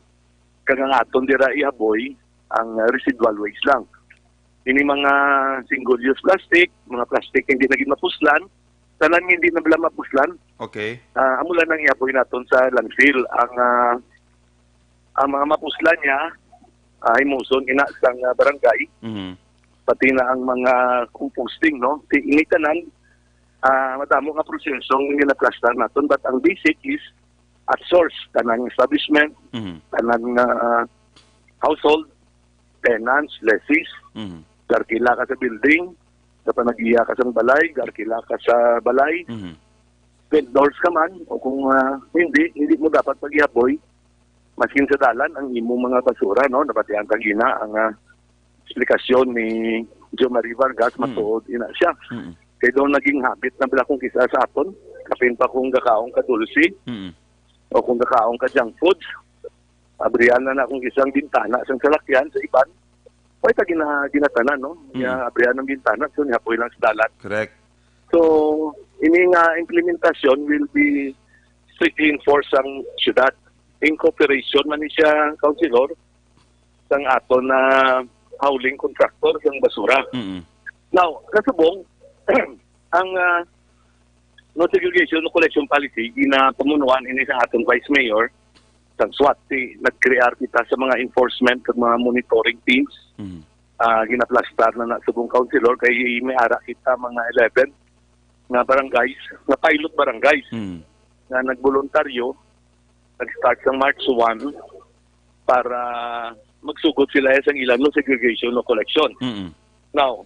kag ang aton dira ihaboy ang, ah, residual waste lang. Ini mga single-use plastic, mga plastic hindi na gid mapuslan, tanan nga hindi na bala mapuslan, Okay. ah, amo lang ang ihaboy naton sa landfill. Ang, ah, ang mga mapuslan niya, ah, himuson ina sang, ah, barangay, Mhm. pati na ang mga composting, no? Ti-, ini tanan, ah, madamo nga proseso ang ginaplastar naton, but ang basic is at source, tanan nga establishment, Mhm. tanan nga, ah, household, tenants, lessees, Mhm. garkila ka sa building, sa panagiya ka sa balay, garkila ka sa balay, Mhm. vendors ka man, o kung, ah, hindi, hindi mo dapat paghihaboy, maskin sa dalan, ang imong mga basura, no? Nabatian ka gina ang, ah, eksplikasyon ni Jo Marie Vargas, Mm. matuod ina siya. Mm. Kay daw naging habit na bala kung kisa sa aton, kapin pa kung gakaon ka dulce, Mm. o kung gakaon ka junk food, abrihan na na kung kisa ang bintana sang salakyan sa iban. Wala ta gina-, ginatanan, no? Mm. Nga abrihan ang bintana, so nihapoy lang sa dalan. Correct. So, ini nga implementasyon will be strictly enforced sang syudad. In cooperation man ni siya, Councilor, sang aton na hauling contractor sang basura. Mm. Now, kasubong, ang, ah, no segregation, no collection policy, ginapamunuan ini sa aton Vice Mayor, sang SWAT, si, nag-create kita sa mga enforcement kag mga monitoring teams. Mm. Ah, ginaplastar na na subong, Councilor, kay may ara kita mga eleven nga barangays, nga pilot barangays, Mm. nga nagboluntaryo, nag-start sang March one para magsugod sila sang ilang no segregation, no collection. Mm. Now,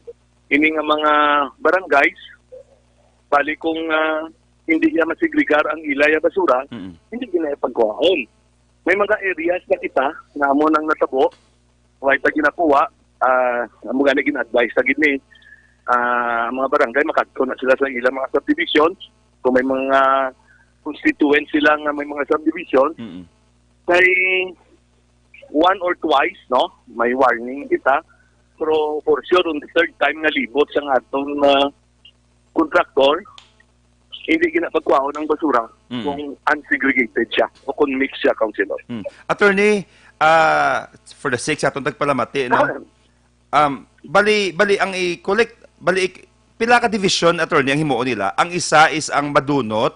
ini nga mga barangays, bali kung, ah, hindi niya masegregar ang ilay basura, Mm. hindi niya pagkuhaon. May mga areas na kita nga amo nang natabo, wala pa ginakuha, ah, amo gani gin-advise sa gid ni, ah, mga barangay, makadto na sila sa ilang mga subdivisions. Kung may mga constituents sila nga may mga subdivisions, Mm. kay one or twice, no, may warning kita. Pero for sure, on the third time nga libot sang atong, ah, contractor, hindi gina pagkuhaon ang basura Mm. kung unsegregated siya o kung mixed siya, Councilor. Mm. Attorney, ah, for the sake sa atong tagpalamati, no? Um, bali, bali ang i-collect, bali ik-, pila ka division, attorney, ang himuon nila? Ang isa is ang madunot,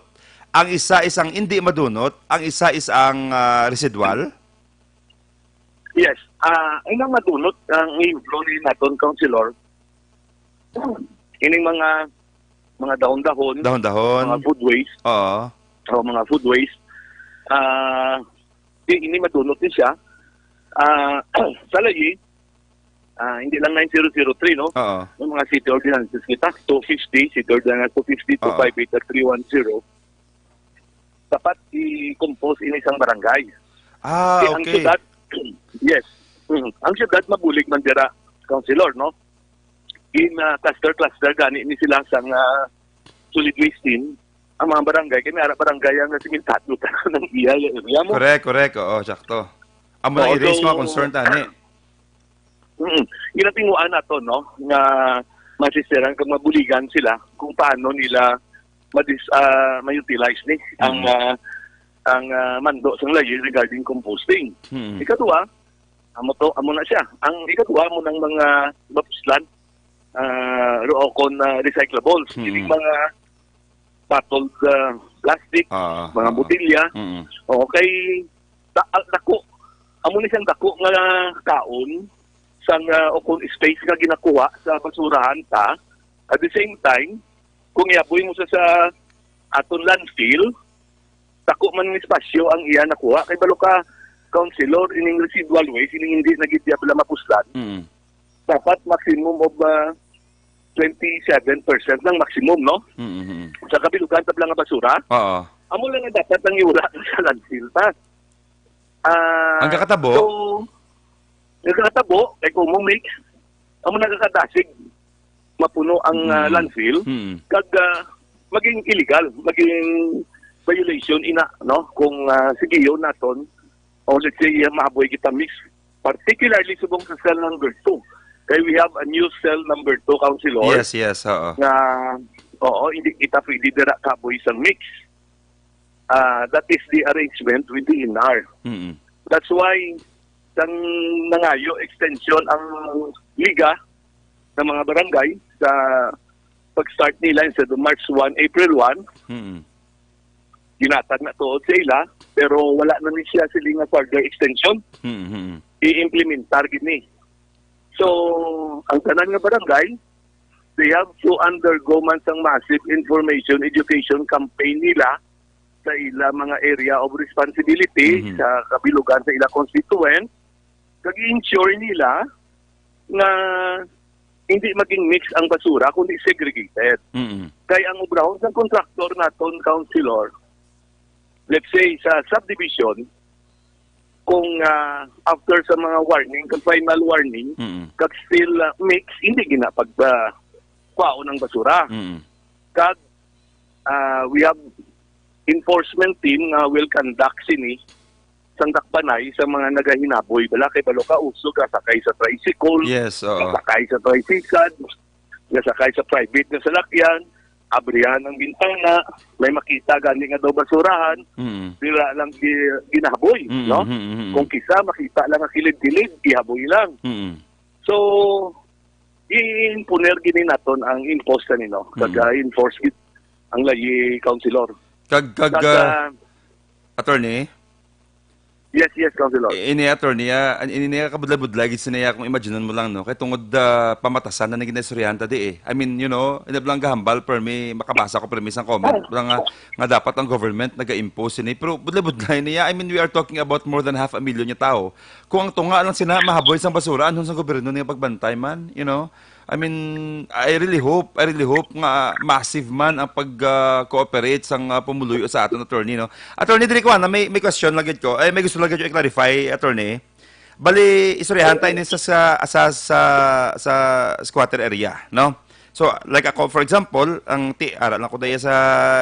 ang isa is ang hindi madunot, ang isa is ang, ah, residual? Yes. Ah, ang madunot, ang i-employ naton, Councilor, ining mga, mga dahon-dahon, Dahon-dahon. mga food waste, Oo. o mga food waste, ah, di, ini madunot ni siya. Ah, sa layi, ah, hindi lang nine zero zero three, no? Oo. May mga city ordinances kita, two fifty, City Ordinance two fifty, Oo. two five eight, at three one zero. Dapat i-compose ini sang barangay. Ah, Kay ang okay. syudad, yes. Mm. Ang syudad mabulig man dira, Councilor, no? In, ah, cluster-cluster gani ni sila sang, ah, solid waste team. Ang mga barangay, kay may ara barangay ang nasimentado ta ng iya area mo. Correct, correct. Oo, sakto. Amo na Oo, i-raise so, mga concern, tani. Mm. Ginatinguan nato, no, nga masistiran kag mabuligan sila kung paano nila madis-, ah, ma-utilize ni ang, Mm. ah, ang, ah, mando sang layi regarding composting. Mm. Ikaduha, amo to, amo na siya. Ang ikaduha mo ng mga mapuslan, ah, ro-, o kon, ah, recyclables, Mm. kining mga bottled, ah, plastic, Ah, mga ah. botelya. Mm. O, kay da-, ah, dako. Amo ni siyang dako nga kaon sang, ah, o kung space nga ginakuha sa basurahan ta. At the same time, kung iaboy mo sa, sa aton landfill, dako man nga espasyo ang iya nakuha. Kay balo ka, Councilor, ining residual waste, ining hindi na gid bala mapuslan, Mm. dapat maximum of, ah, twenty-seven percent ng maximum, no? Mm, mm, mm. Sa kabilugan, tabla nga basura, Oo. amo lang nga dapat ang iwala sa landfill ta. Ah, Ang kakatabo? So, ang kakatabo, kay kung mo mix, amo nagkakadasig, mapuno ang, ah, Mm. landfill, Mm. kag, ah, maging illegal, maging violation ina, no? Kung, ah, sigiyon naton, o let's say, ah, mahaboy kita mix, particularly subong sa cell number two. Kay we have a new cell number two, Councilor, Yes, yes, oo. nga, oo, hindi kita pwede dira kaboy sang mix. Ah, that is the arrangement with the N R. Mm. That's why sang nangayo extension ang liga ng mga barangay sa pag-start nila instead of March one, April one. Mm. Ginatag na tuod sa ila, pero wala na ni siya sila nga further extension. Mm, mm. I-implementar gid ni. So, ang tanan nga barangay, they have to undergo man sang massive information education campaign nila sa ila mga area of responsibility, Mhm. sa kabilugan sa ila constituent, kag i-ensure nila nga hindi maging mix ang basura, kundi segregated. Mm. Kay ang obrahon sang contractor naton, Councilor, let's say, sa subdivision, kung, ah, after sa mga warning, kag final warning, Mm. kag still, ah, mix, hindi gina pag, ah, kwaon ang basura. Mm. Kag, ah, we have enforcement team nga will conduct sini sang dakpanay sa mga nagahinaboy. Bala kay balo ka uso, gasakay sa tricycle, Yes, oo. gasakay sa tricycle, gasakay sa private nga salakyan, abrihan ang bintana, may makita gani nga daw basurahan, Mm. dira lang gi-, ginahaboy, Mm, no? mm, mm, mm. Kung kisa, makita lang ang kilid-kilid, gihaboy lang. Mm. So, i-imponer gini naton ang impose kanino. Mm. Kag, ah, enforce gid ang layi, Councilor. Kag, kag, Kag, ah, ah, Attorney? Yes, yes, Councilor. I-, ini, Attorney, ah, an-, ini niya kabudlay-budlay gid sini, ah, kung imagine mo lang, no? Kay tungod, ah, pamatasan na ni ginaistoryahan ta di, eh. I mean, you know, hindi lang gahambal, permi, makabasa ko, permi, sang comment, lang nga, nga dapat ang government naga-impose sini. Pero budlay-budlay niya, I mean, we are talking about more than half a million nga tao. Kung ang tunga lang sina mahaboy sang basura, anhon sang gobyerno niya pagbantay man, you know? I mean, I really hope, I really hope nga massive man ang pag, ah, cooperate sang, ah, pumuluyo sa aton, Attorney, no? Attorney, diri ko, ana, may, may question lang gid ko. Ay, may gusto lang gid ko i-clarify, Attorney. Bali, istoryahan tayo ni sa, sa, sa, sa, sa squatter area, no? So, like ako, for example, ang ti-, ara lang ko daya sa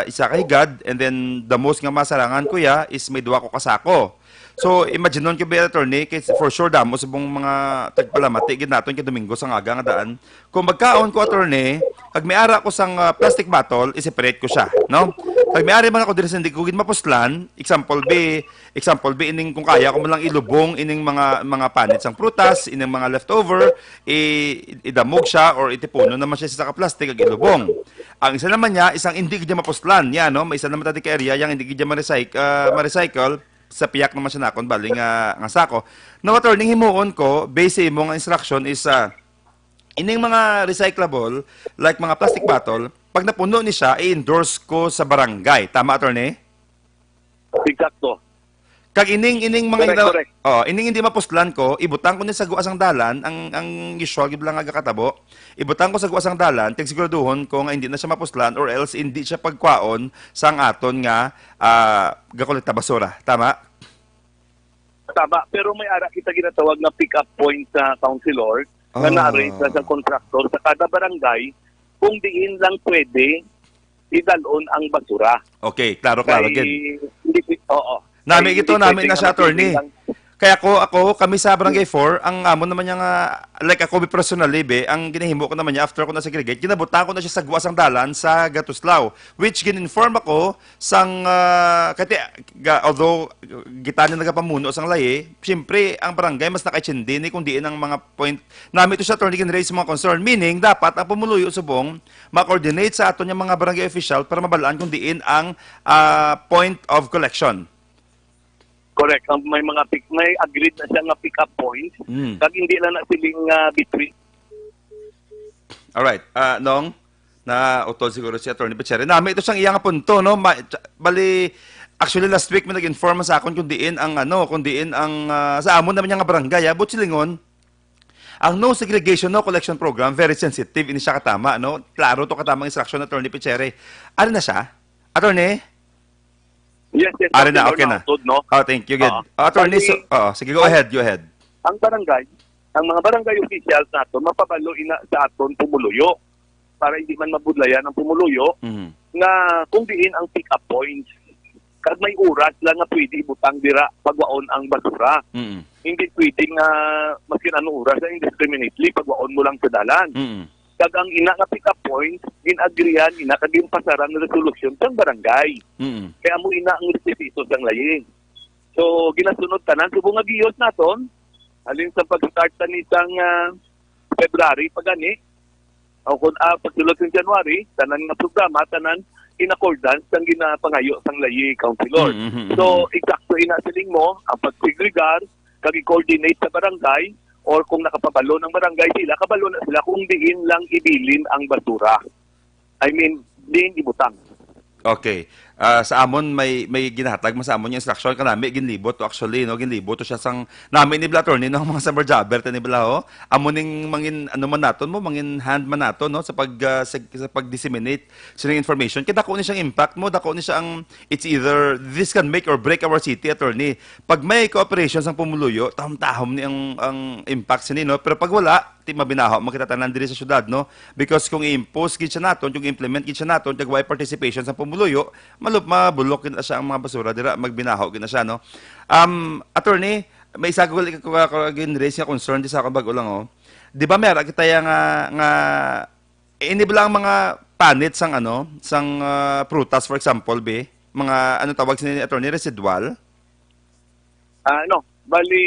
isa ka higad, and then the most nga masarangan ko ya is may duha ko ka sako. So, imagine nun, kay Attorney, kay for sure, damo subong mga tagpalamati gid naton kay Domingo sa ngaga nga daan. Kung magkaon ko, Attorney, pag may ara ko sang, ah, plastic bottle, i-separate ko siya, no? Pag may ara man ako diri sa hindi ko gid mapuslan, example be, example be, ining kung kaya ko man lang ilubong ining mga, mga panit sang prutas, ining mga leftover, i-, idamog siya or itipunon naman siya sa ka plastic ag ilubong. Ang isa naman niya, isang hindi gid niya mapuslan, ya, no? May isa naman tadi ka area yang hindi gid niya ma-recyc-, ah, ma-recycle, sa piyak naman siya nakon, bali nga, nga sako. No, Attorney, himuon ko, based sa imo nga instruction is, ah, ining mga recyclable, like mga plastic bottle, pag napuno ni siya, i-endorse ko sa barangay. Tama, Attorney? Exacto. Kag ining, ining mga Correct, ina-, correct. Oh, ining hindi mapuslan ko, ibutang ko ni sa guas ang dalan, ang, ang usual gid lang nga gakatabo. Ibutang ko sa guas ang dalan, tig siguraduhon ko nga hindi na siya mapuslan or else hindi siya pagkwaon sang aton nga, ah, gakolekta basura. Tama? Tama, pero may ara kita ginatawag na pick-up point sa councilor nga Ah. na-arrange na sa contractor sa kada barangay kung diin lang pwede idalon ang basura. Okay, klaro, klaro, Kay, gid. hindi, oo. Nami Kay ito, hindi nami pwede na nga sa attorney. mapili lang. Kaya ako, ako, kami sa Barangay four, ang amo naman niya nga, like ako personally, be, ang ginahimo ko naman niya, after ko na-segregate, ginabuta ko na siya sa guas ang dalan sa Gatuslaw, which gin-inform ako sang, ah, kati, ga-, although, gitani nagapamuno sang layi, siyempre, ang barangay mas nakaintindi ni kung diin ang mga point. Nami to siya, attorney, gin-raise mga concern. Meaning, dapat ang pumuluyo subong ma-coordinate sa aton nga mga barangay official para mabalaan kung diin ang, ah, point of collection. Correct. Ang may mga pick, may agreed na siya nga pick-up point. Mm. Kag hindi lang na siling, ah, between. Alright. Ah, Nong, na utod siguro si Attorney Gutierrez. Nami ito siyang iya nga punto, no? Ma-, tsa-, bali, Actually, last week may nag-inform sa akon kung diin ang, ano, kung diin ang, ah, sa amon naman nga barangay, ah, Butchilingon, ang no segregation, no collection program, very sensitive ini siya katama, no? Klaro to katama ang instruction, Attorney Picheri. Ano na siya? Attorney? Yes, yes, Ari na, Councilor, okay na. Nautod, no? Oh, thank you, good. Ah. Oh, attorney, Bali, so, oh, sige, go ahead, go ahead. Ang barangay, ang mga barangay officials nato mapabalo ina sa aton pumuluyo para hindi man mabudlayan ang pumuluyo Mhm. nga kung diin ang pick-up points kag may oras lang nga pwede ibutang dira pagwaon ang basura. Mhm. Hindi pwede nga maskin anong oras lang indiscriminately pagwaon mo lang sa dalan. Mhm. Kag ang ina nga pick-up points, gin-agrihan ina kag ginpasaran nga resolusyon sang barangay. Mhm. Kaya mo ina ang respeto sang layi. So, ginasunod tanan subong nga giyos naton. Halin sa pag-start ta ni sang ah, February pa gani, o kung ah, pagsulod sa January, tanan nga programa, tanan in accordance sang ginapangayo sang layi, Councilor. Mm, mm, mm, So, mm. eksakto ina siling mo, ang pagsegregar, kag i-coordinate sa barangay, or kung nakapabalo ng barangay sila, kabalo na sila kung diin lang ibilin ang basura. I mean, diin ibutang. Okay. Ah, sa amon may may ginahatag man sa amon yung instruction kanami ginlibot to actually, no, ginlibot to siya sang nami ni bala attorney, no, ang mga summer jobber ta ni bala, ho. Amo ning mangin ano man naton mo, mangin hand man naton, no, sa pag ah, sa, sa pag-disseminate sa information. Kay dako ni siyang impact mo, dako ni siya ang it's either this can make or break our city, attorney. Pag may cooperation sang pumuluyo, tahom-tahom ni ang ang impact sini, no. Pero pag wala, ti mabinaho man kita tanan diri sa syudad, no? Because kung i-impose gid siya naton, kung i-implement gid siya naton, kag way participation sa pumuluyo, malup mabulok gid na siya ang mga basura dira, magbinaho gid na siya, no? Um, attorney, may isa ko ko gin-raise nga concern di sa akong bag-o lang, oh. Di ba may ara kita ya nga nga eh, ini ba lang mga panit sang ano, sang ah, prutas, for example, be? Mga ano tawag sini, attorney, residual? Ah, ano, bali,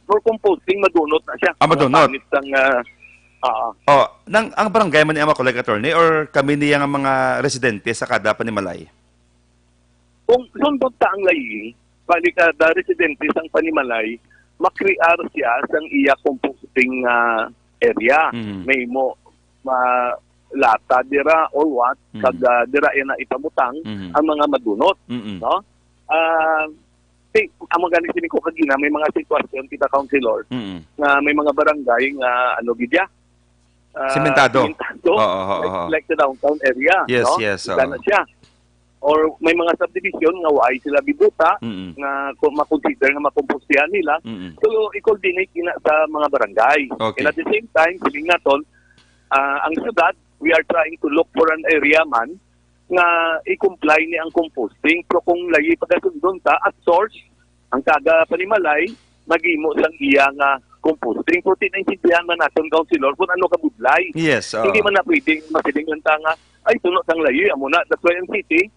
for composting, madunot na siya. Ah, Mga madunot. Panit sang, ah, ah, Oh, nang ang barangay man ni ang makolek, attorney, or kami niya nga mga residente sa kada panimalay? Kung sundot ta ang layi, bali kada residente sang panimalay, makrear siya sang iya composting ah, area. Mhm. May mo malata dira or what, Mhm. kag ah, dira iya na ipamutang Mhm. ang mga madunot, Mm-mm. no? Ah, ti, amo gani sini ko kagina, may mga sitwasyon kita, Councilor, Mm-mm. nga may mga barangay nga ano gid ya, ah, Sementado. sementado. Oo, oo, like, oo. like sa downtown area, Yes, no? yes, Ika oo. na siya. Or may mga subdivision nga waay sila bibuta Mm-mm. nga kung makonsider nga makompostihan nila. Mm-mm. So, i-coordinate ina sa mga barangay. Okay. And at the same time, siling naton, ah, ang syudad, we are trying to look for an area man nga i-comply ni ang composting. Pero kung layi pagasundon ta, at source, ang kada panimalay, maghimo sang iya nga composting. Pero ti naintindihan man naton, Councilor, kung ano kabudlay. Yes, oo. Hindi man na pwedeng masilingan ta nga, ay, tuno sang layi, amo na. That's why ang city,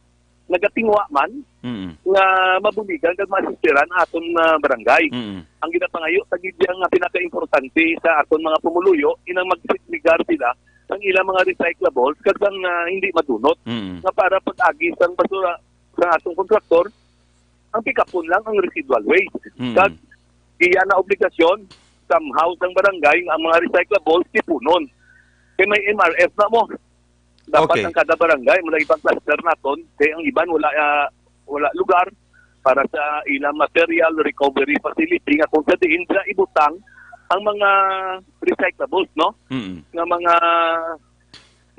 nagatingwa man Mm-mm. nga mabuligan kag maasistiran ang aton ah, barangay. Mm-mm. Ang ginapangayo sa gid nga pinakaimportante sa aton mga pumuluyo inang magsegregar sila sang ilang mga recyclables kag sang ah, hindi madunot Mm-mm. nga para pag-agi sang basura sa atong kontraktor ang pikapon lang ang residual waste. Mm. Kag iya na obligasyon somehow sang barangay nga ang mga recyclables tipunon. Kay may M R F na mo. Dapat Okay. ang kada barangay, mula ibang cluster naton, kay ang iban wala ah, wala lugar para sa ilang material recovery facility nga kung sa diin sila ibutang ang mga recyclables, no? Mm-mm. Nga mga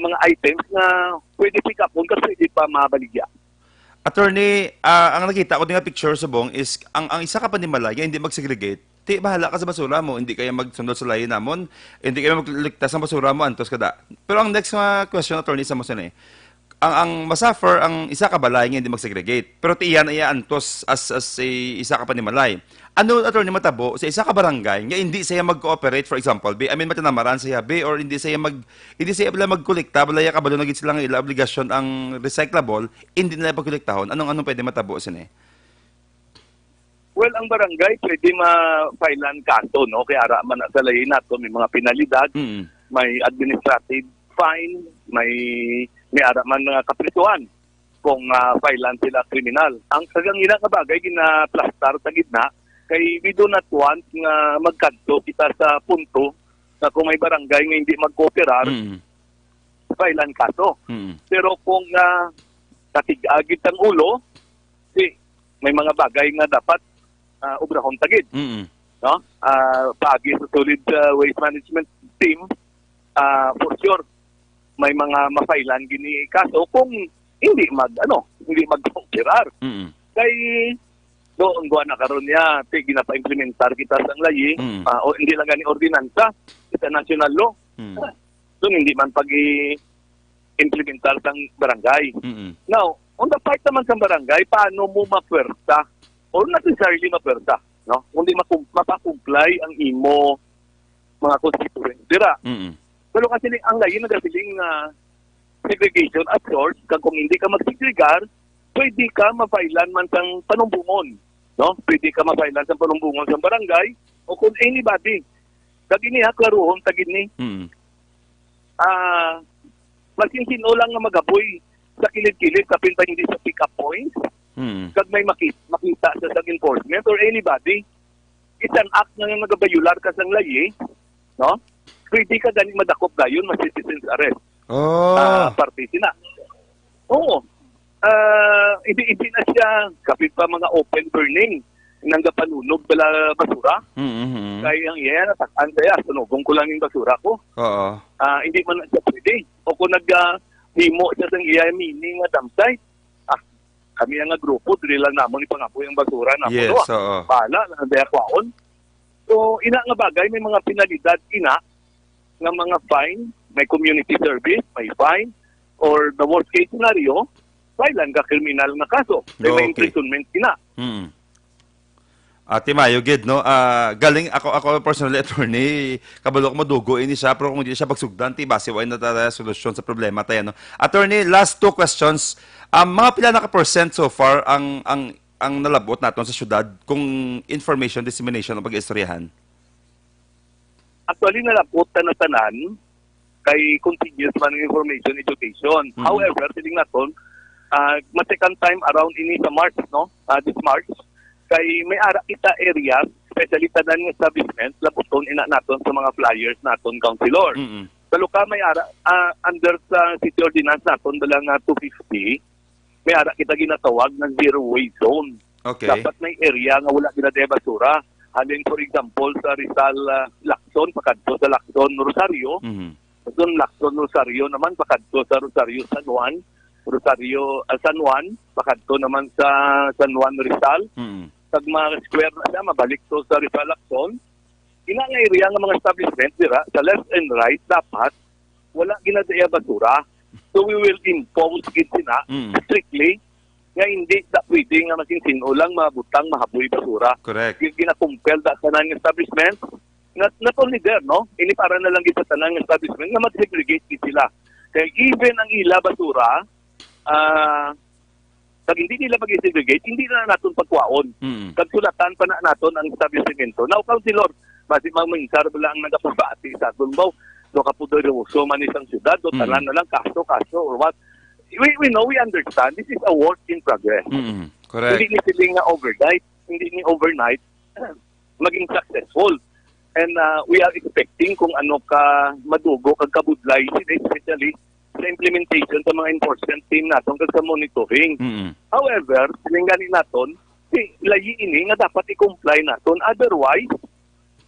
mga items nga pwede pick up kung pwede pa mabaligya. Attorney, ah, ang nakita ko din nga picture subong is ang ang isa ka panimalay nga hindi mag-segregate. Ti bahala ka sa basura mo, hindi kaya magsundot sa layo namon, hindi kaya magliktas ang basura mo antos kada. Pero ang next nga question, attorney, sa mo sini, ang ang masuffer ang isa ka balay nga hindi mag-segregate. Pero ti iya na iya antos as as a isa ka panimalay. Ano, attorney, matabo sa isa ka barangay nga hindi siya mag-cooperate, for example, be, I mean, matinamaran siya, be, or hindi siya mag hindi siya bala magkolekta, bala ya kabalo na gid sila nga ila obligasyon ang recyclable, hindi nila pagkolektahon. Anong anong pwede matabo sini? Well, ang barangay pwede ma-filean kaso, no? Kay ara man na sa layi nato, may mga penalidad, Mm. may administrative fine, may may ara man mga kaprisuhan kung uh, filean sila kriminal. Ang kaganina nga bagay ginaplastar sa gitna kay we do not want nga magkadto kita sa punto na kung may barangay nga hindi magkooperar, Mm. filean kaso. Mm. Pero kung uh, katig-agit ang ulo, Di, may mga bagay nga dapat ah, obrahon ta gid, Mm. no? Ah, paagi sa solid ah, waste management team, ah, for sure may mga mafailan gini kaso kung hindi mag ano, hindi mag-cooperar. Mm. Kay doon, buwan na karon niya, ti ginapa-implementar kita sang layi, Mm. ah, o hindi lang gani ordinansa, kita national law. Mm. So hindi man pag-implementar sang barangay. Mm. Now, on the part naman sang barangay, paano mo mapwersa? Or not necessarily mapwersa, no? Kundi makum- mapakumplay ang imo mga constituents dira. Mm. Pero kasi ang layi nagasiling nga segregation at source, kag kung hindi ka magsegregar, pwede ka mafailan man sang panumbongon, no? Pwede ka mafailan sang panumbongon sang barangay o kung anybody. Kag ini ha, klaruhon ta gid ni. Mm. Ah, masin sino lang nga magaboy sa kilid-kilid, kapin pa hindi sa pick-up points, Mm. kag may maki- makita sa, sa enforcement or anybody, it's an act nga nagabayular ka sang layi, no? Pwede ka gani madakop dayon, ma-citizens arrest. Oh. Ah, parte sina. Oo. Ah, hindi, hindi na siya kapit pa mga open burning nang gapanunog bala basura. Mm-hmm. Kaya ang iya, natakan kaya, sunugong ko lang yung basura ko. Oo. Ah, hindi man na siya pwede. O kung nag ah, himo siya sang iya mini nga dump site, ah, kami nga grupo, diri lang namon ipangapoy ang basura na Yes, kuno. Oo. Bahala na ang daya kwaon. So, ina nga bagay, may mga penalidad ina nga mga fine, may community service, may fine, or the worst case scenario, file lang ka kriminal nga kaso. May, may Okay. imprisonment ina. Mm. Ate Mayo gid, no? Ah, galing ako, ako personally, attorney, kabalo ko madugo ini siya, pero kung di siya pagsugdan, ti basi wa na tayo solusyon sa problema tayo, no? Attorney, last two questions. Ang mga pila na ka percent so far ang ang ang nalabot naton sa syudad kung information dissemination ang pag-istoryahan? Actually, nalabot na tanan kay continuous man ang information education. Mhm. However, siling naton, ah, ma-second time around ini sa March, no? Ah, this March, kay may ara kita areas, especially tanan nga establishment, labuton ina naton sa mga flyers naton, councilor. Mm-mm. Sa luka may ara, ah, under sa city ordinance naton, dala nga two fifty, may ara kita ginatawag nga zero waste zone. Okay. Dapat may area nga wala ginadaya basura. Halin, for example, sa Rizal, ah, Lacson, pakadto sa Lacson, Rosario. Mhm. Doon, Lacson, Rosario naman, pakadto sa Rosario, San Juan. Rosario, ah, San Juan, pakadto naman sa San Juan, Rizal. Mhm. Kag mga square na siya, mabalik to sa Rizal, Lacson. Ina nga area nga mga establishment dira, sa left and right, dapat wala ginadaya basura. So we will impose gid sina Mm. strictly nga hindi da pwede nga masin sino lang mabutang, mahaboy basura. Correct. Gi- ginakumpel da tanan nga establishment, not, not only there, no? Ini para na lang gid sa tanan nga establishment nga mag-segregate gid sila. Kay even ang ila basura, ah, kag hindi nila mag-segregate, hindi na naton pagkuhaon. Mm. Kag sulatan pa na naton ang establishmento. Now, Councilor, basi maminsar bala ang nagapabati sa aton ba? So, kapoderoso man isang syudad, o Mm. tanan na lang kaso, kaso, or what? We, we know, we understand. This is a work in progress. Mm, correct. Hindi ni siling nga overnight, hindi ni overnight maging successful. And, ah, we are expecting kung ano ka madugo kag kabudlay sila, especially sa implementation sa mga enforcement team naton kag sa monitoring. Mm. However, siling gani naton, si layi ini nga dapat i-comply naton. Otherwise,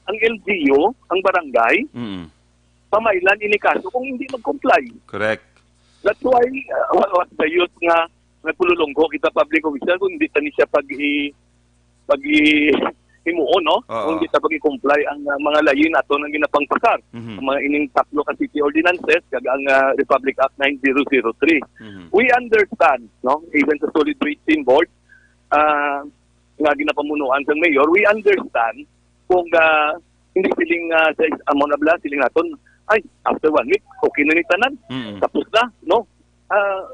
ang L G U, ang barangay, Mm. pamailan ini kaso kung hindi mag-comply. Correct. That's why, uh, what, what the youth nga nagpululonggo kita public official kung hindi pa ni siya pag-i-, pag-i-, himuon, no? Oo. Kung hindi ta pag-i-comply ang, uh, mga layi naton nga ginapangpasar. Mhm. Ang mga ining tatlo ka city ordinances, kag ang, uh, Republic Act nine zero zero three. Mhm. We understand, no? Even sa Solid Waste Team Board, uh, nga ginapamunuan sang mayor, we understand kung, ah, hindi siling, ah, sa amo na bala, siling naton, "Ay, after one week, okay na ni tanan. Mm. Tapos na," no? Ah,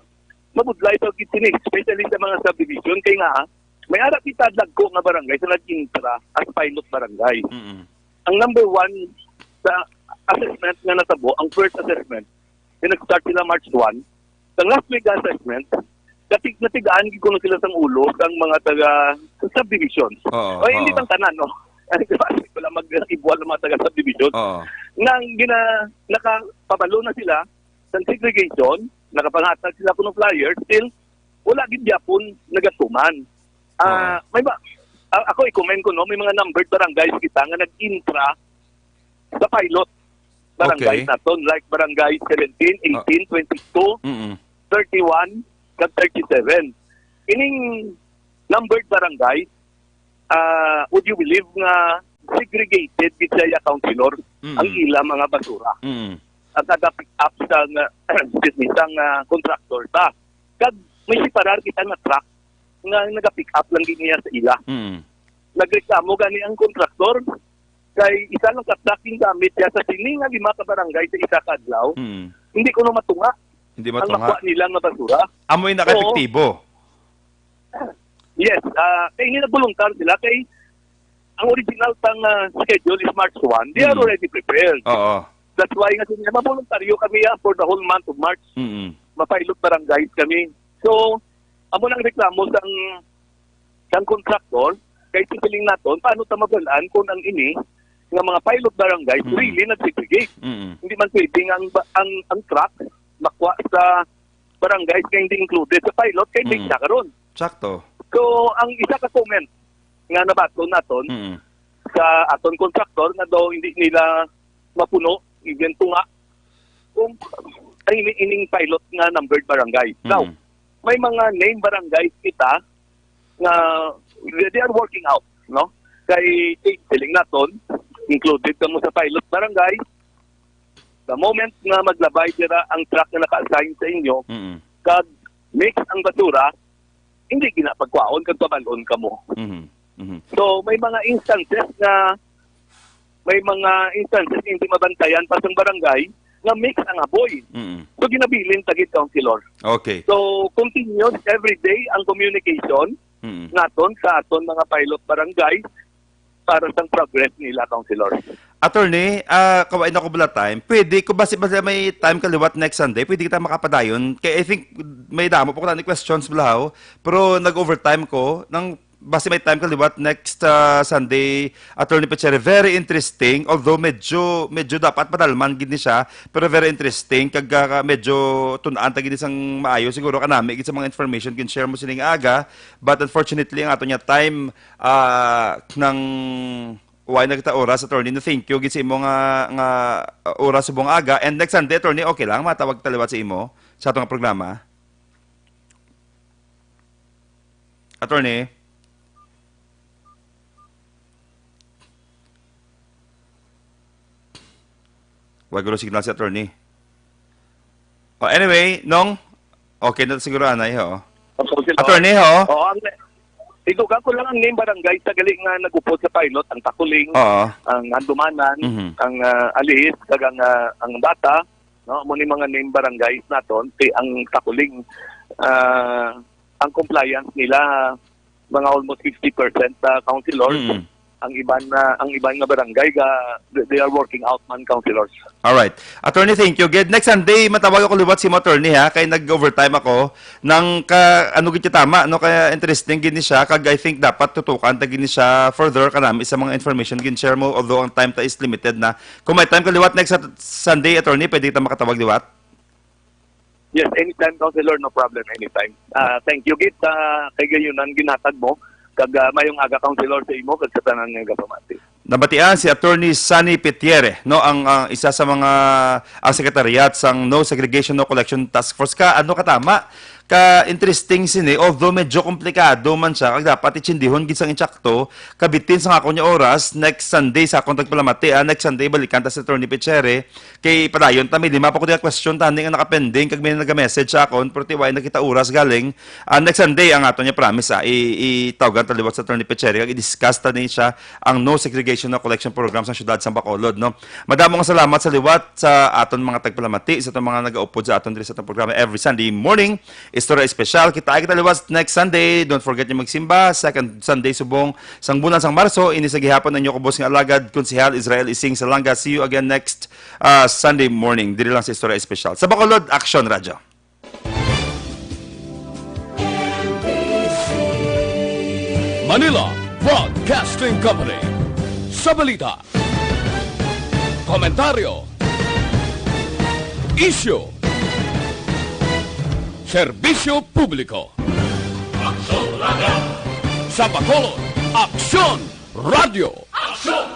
mabudlay pa gid sini, especially sa mga subdivision, kay nga, ah, may ara kita dagko nga barangay sa nag-intra as pilot barangay. Mm. Ang number one sa assessment nga natabo, ang first assessment, nga nag-start sila March one, sa last week assessment, natig-, natigaan gid kuno sila sang ulo sang mga taga sa subdivisions. Oo, O, hindi oo. lang tanan, no? Di ba? Wala mag-ibuwal ang mga taga subdivision. Oo. Nang gina-, nakapabalo na sila sa segregation, nakapangatag sila kuno flyers, still, wala gid gyapon nagatuman. Ah, Oo. may ba, a-, ako i-comment ko, no, may mga numbered barangays kita nga nag-intra sa pilot barangays Okay. naton, like barangay seventeen, Ah. eighteen, twenty-two, Mm-mm. thirty-one, kag thirty-seven. Ining numbered barangay, ah, would you believe nga segregated gid siya, councilor, Mm. ang ila mga basura? Mm. Ang kada pick up sa nga, excuse me, sa nga contractor ta. Kag may separar kita nga truck nga nagapick up lang gid niya sa ila. Mm. Nagreklamo gani ang contractor kay isa lang ka truck ang gamit niya sa sini nga lima ka barangay sa isa ka adlaw. Mm. Hindi ko na matunga Hindi ang matunga. makuha nila nga basura. Amo yung Oo. nakaepektibo. Yes, ah, kay hindi nagboluntar sila kay ang original tang, ah, schedule is March one. They are Mm. already prepared. Oo. That's why nga sila, maboluntaryo kami, ah, for the whole month of March. Mm. Mapilot barangays kami. So, amo nang reklamo sang, sang contractor, kay siling naton, paano ta mabalaan kung ang ini nga mga pilot barangays Mm. really nag-segregate? Mm. Hindi man pwede nga ang ba-, ang, ang truck makuha sa barangays nga hindi included sa pilot, kay may Mm. siya karon. Sakto. So, ang isa ka comment nga nabaton naton Mm. sa aton contractor nga daw hindi nila mapuno, even tunga, kung ang ini-, ining pilot nga numbered barangay. Now, Mm. may mga name barangays kita nga they are working out, no? Kay siling naton, included kamo sa pilot barangay. The moment nga maglabay dira ang truck nga naka-assign sa inyo, Mm. kag mix ang basura, hindi ginapagkwaon kag pabalon kamo. Mhm. Mhm. So, may mga instances nga, may mga instances nga hindi mabantayan pa sang barangay nga mix ang aboy. Mm. So, ginabilin ta gid, Councilor. Okay. So, continuous everyday ang communication Mm. naton sa aton mga pilot barangay para sa progress nila, Councilor. Attorney, ah, kawain ako bala time. Pwede ko basi, basi may time kaliwat next Sunday, pwede kita makapadayon. Kay I think may damo po ko ni questions bala, pero nag-overtime ko. Nang basi may time kaliwat next, ah, Sunday, Attorney Pichere, very interesting. Although medyo, medyo dapat padalman gid ni siya, pero very interesting. Kag, ah, medyo tunaan ta gid sang maayo. Siguro kanami gid sa mga information gin-share mo sining aga. But unfortunately, ang ato niya time, ah, nang wala na kita oras, Attorney. No, thank you gid sa imo nga, nga, ah, oras subong aga. And next Sunday, Attorney, okay lang? Matawag ta liwat sa imo sa atong programa? Attorney? Wala guro signal si Attorney. Oh, anyway, Nong, okay na siguro, anay, ho. Opo, sir. Attorney, ho? Oo, ang, ito ka ko lang ang name barangay sa gali nga nagupod sa pilot, ang Takuling, Oo. ang Handumanan, Mhm. ang, ah, Alihis, kag ang, ah, ang Bata, no? Amo ni mga name barangays naton, kay ang Takuling, ah, ang compliance nila, mga almost fifty percent, ah, councilors. Mm. Ang iban na, ang iban nga barangay ga, they are working out man, councilors. Alright. Attorney, thank you. Gid, next Sunday, matawag ako liwat si mo, attorney, ha? Kay nag-overtime ako. Nang ka, ano gid siya tama, no? Kaya interesting gid ni siya. Kag I think dapat tutukan ta gid ni siya further kanami sa mga information gin-share mo. Although ang time ta is limited na. Kung may time ka liwat next Sat-, Sunday, attorney, pwede kita makatawag liwat? Yes, anytime, Councilor, no problem, anytime. Ah, thank you, gid, ah, kay gayunan ginhatag mo, kag, ah, mayong aga, Councilor, sa imo, kag sa tanan nga nagapamati. Nabatian si Attorney Sunny Petiere, no, ang, ang isa sa mga, ang sekretarya sang No Segregation, No Collection Task Force. Ka, ano katama? Ka interesting sini, although medyo komplikado man siya, kag dapat itsindihon gid sang insakto, kabitin sa akon nga oras, next Sunday sa akong tagpalamati, ah, next Sunday balikan ta si Attorney Petiere, Kay padayon ta, may lima pa ko diya question, tani nga nakapending, kag may naga-message sa akon, pero tiway na kita oras galing. Ah, next Sunday, ang aton niya promise, ah, i-, itawgan ta liwat sa Attorney Pecheri, kag i-discuss ta ni siya ang no segregation na collection program sa siyudad sa Bacolod, no? Madamo nga salamat sa liwat sa aton mga tagpalamati, sa aton mga nagaupod sa aton diri sa atong programa every Sunday morning. Istorya Espesyal, kita kita liwat next Sunday. Don't forget yung magsimba, second Sunday subong sang bulan sang Marso, ini sa gihapon ang inyo kubos nga alagad, Konsehal Israel Ising Salanga. See you again next, ah, Sunday morning, diri lang sa Istorya Espesyal. Sa Bacolod, Aksyon Radyo. Manila Broadcasting Company. Sa balita, komentaryo, isyu, serbisyo publiko. Aksyon Radyo. Sa Bacolod, Aksyon Radio. Aksyon!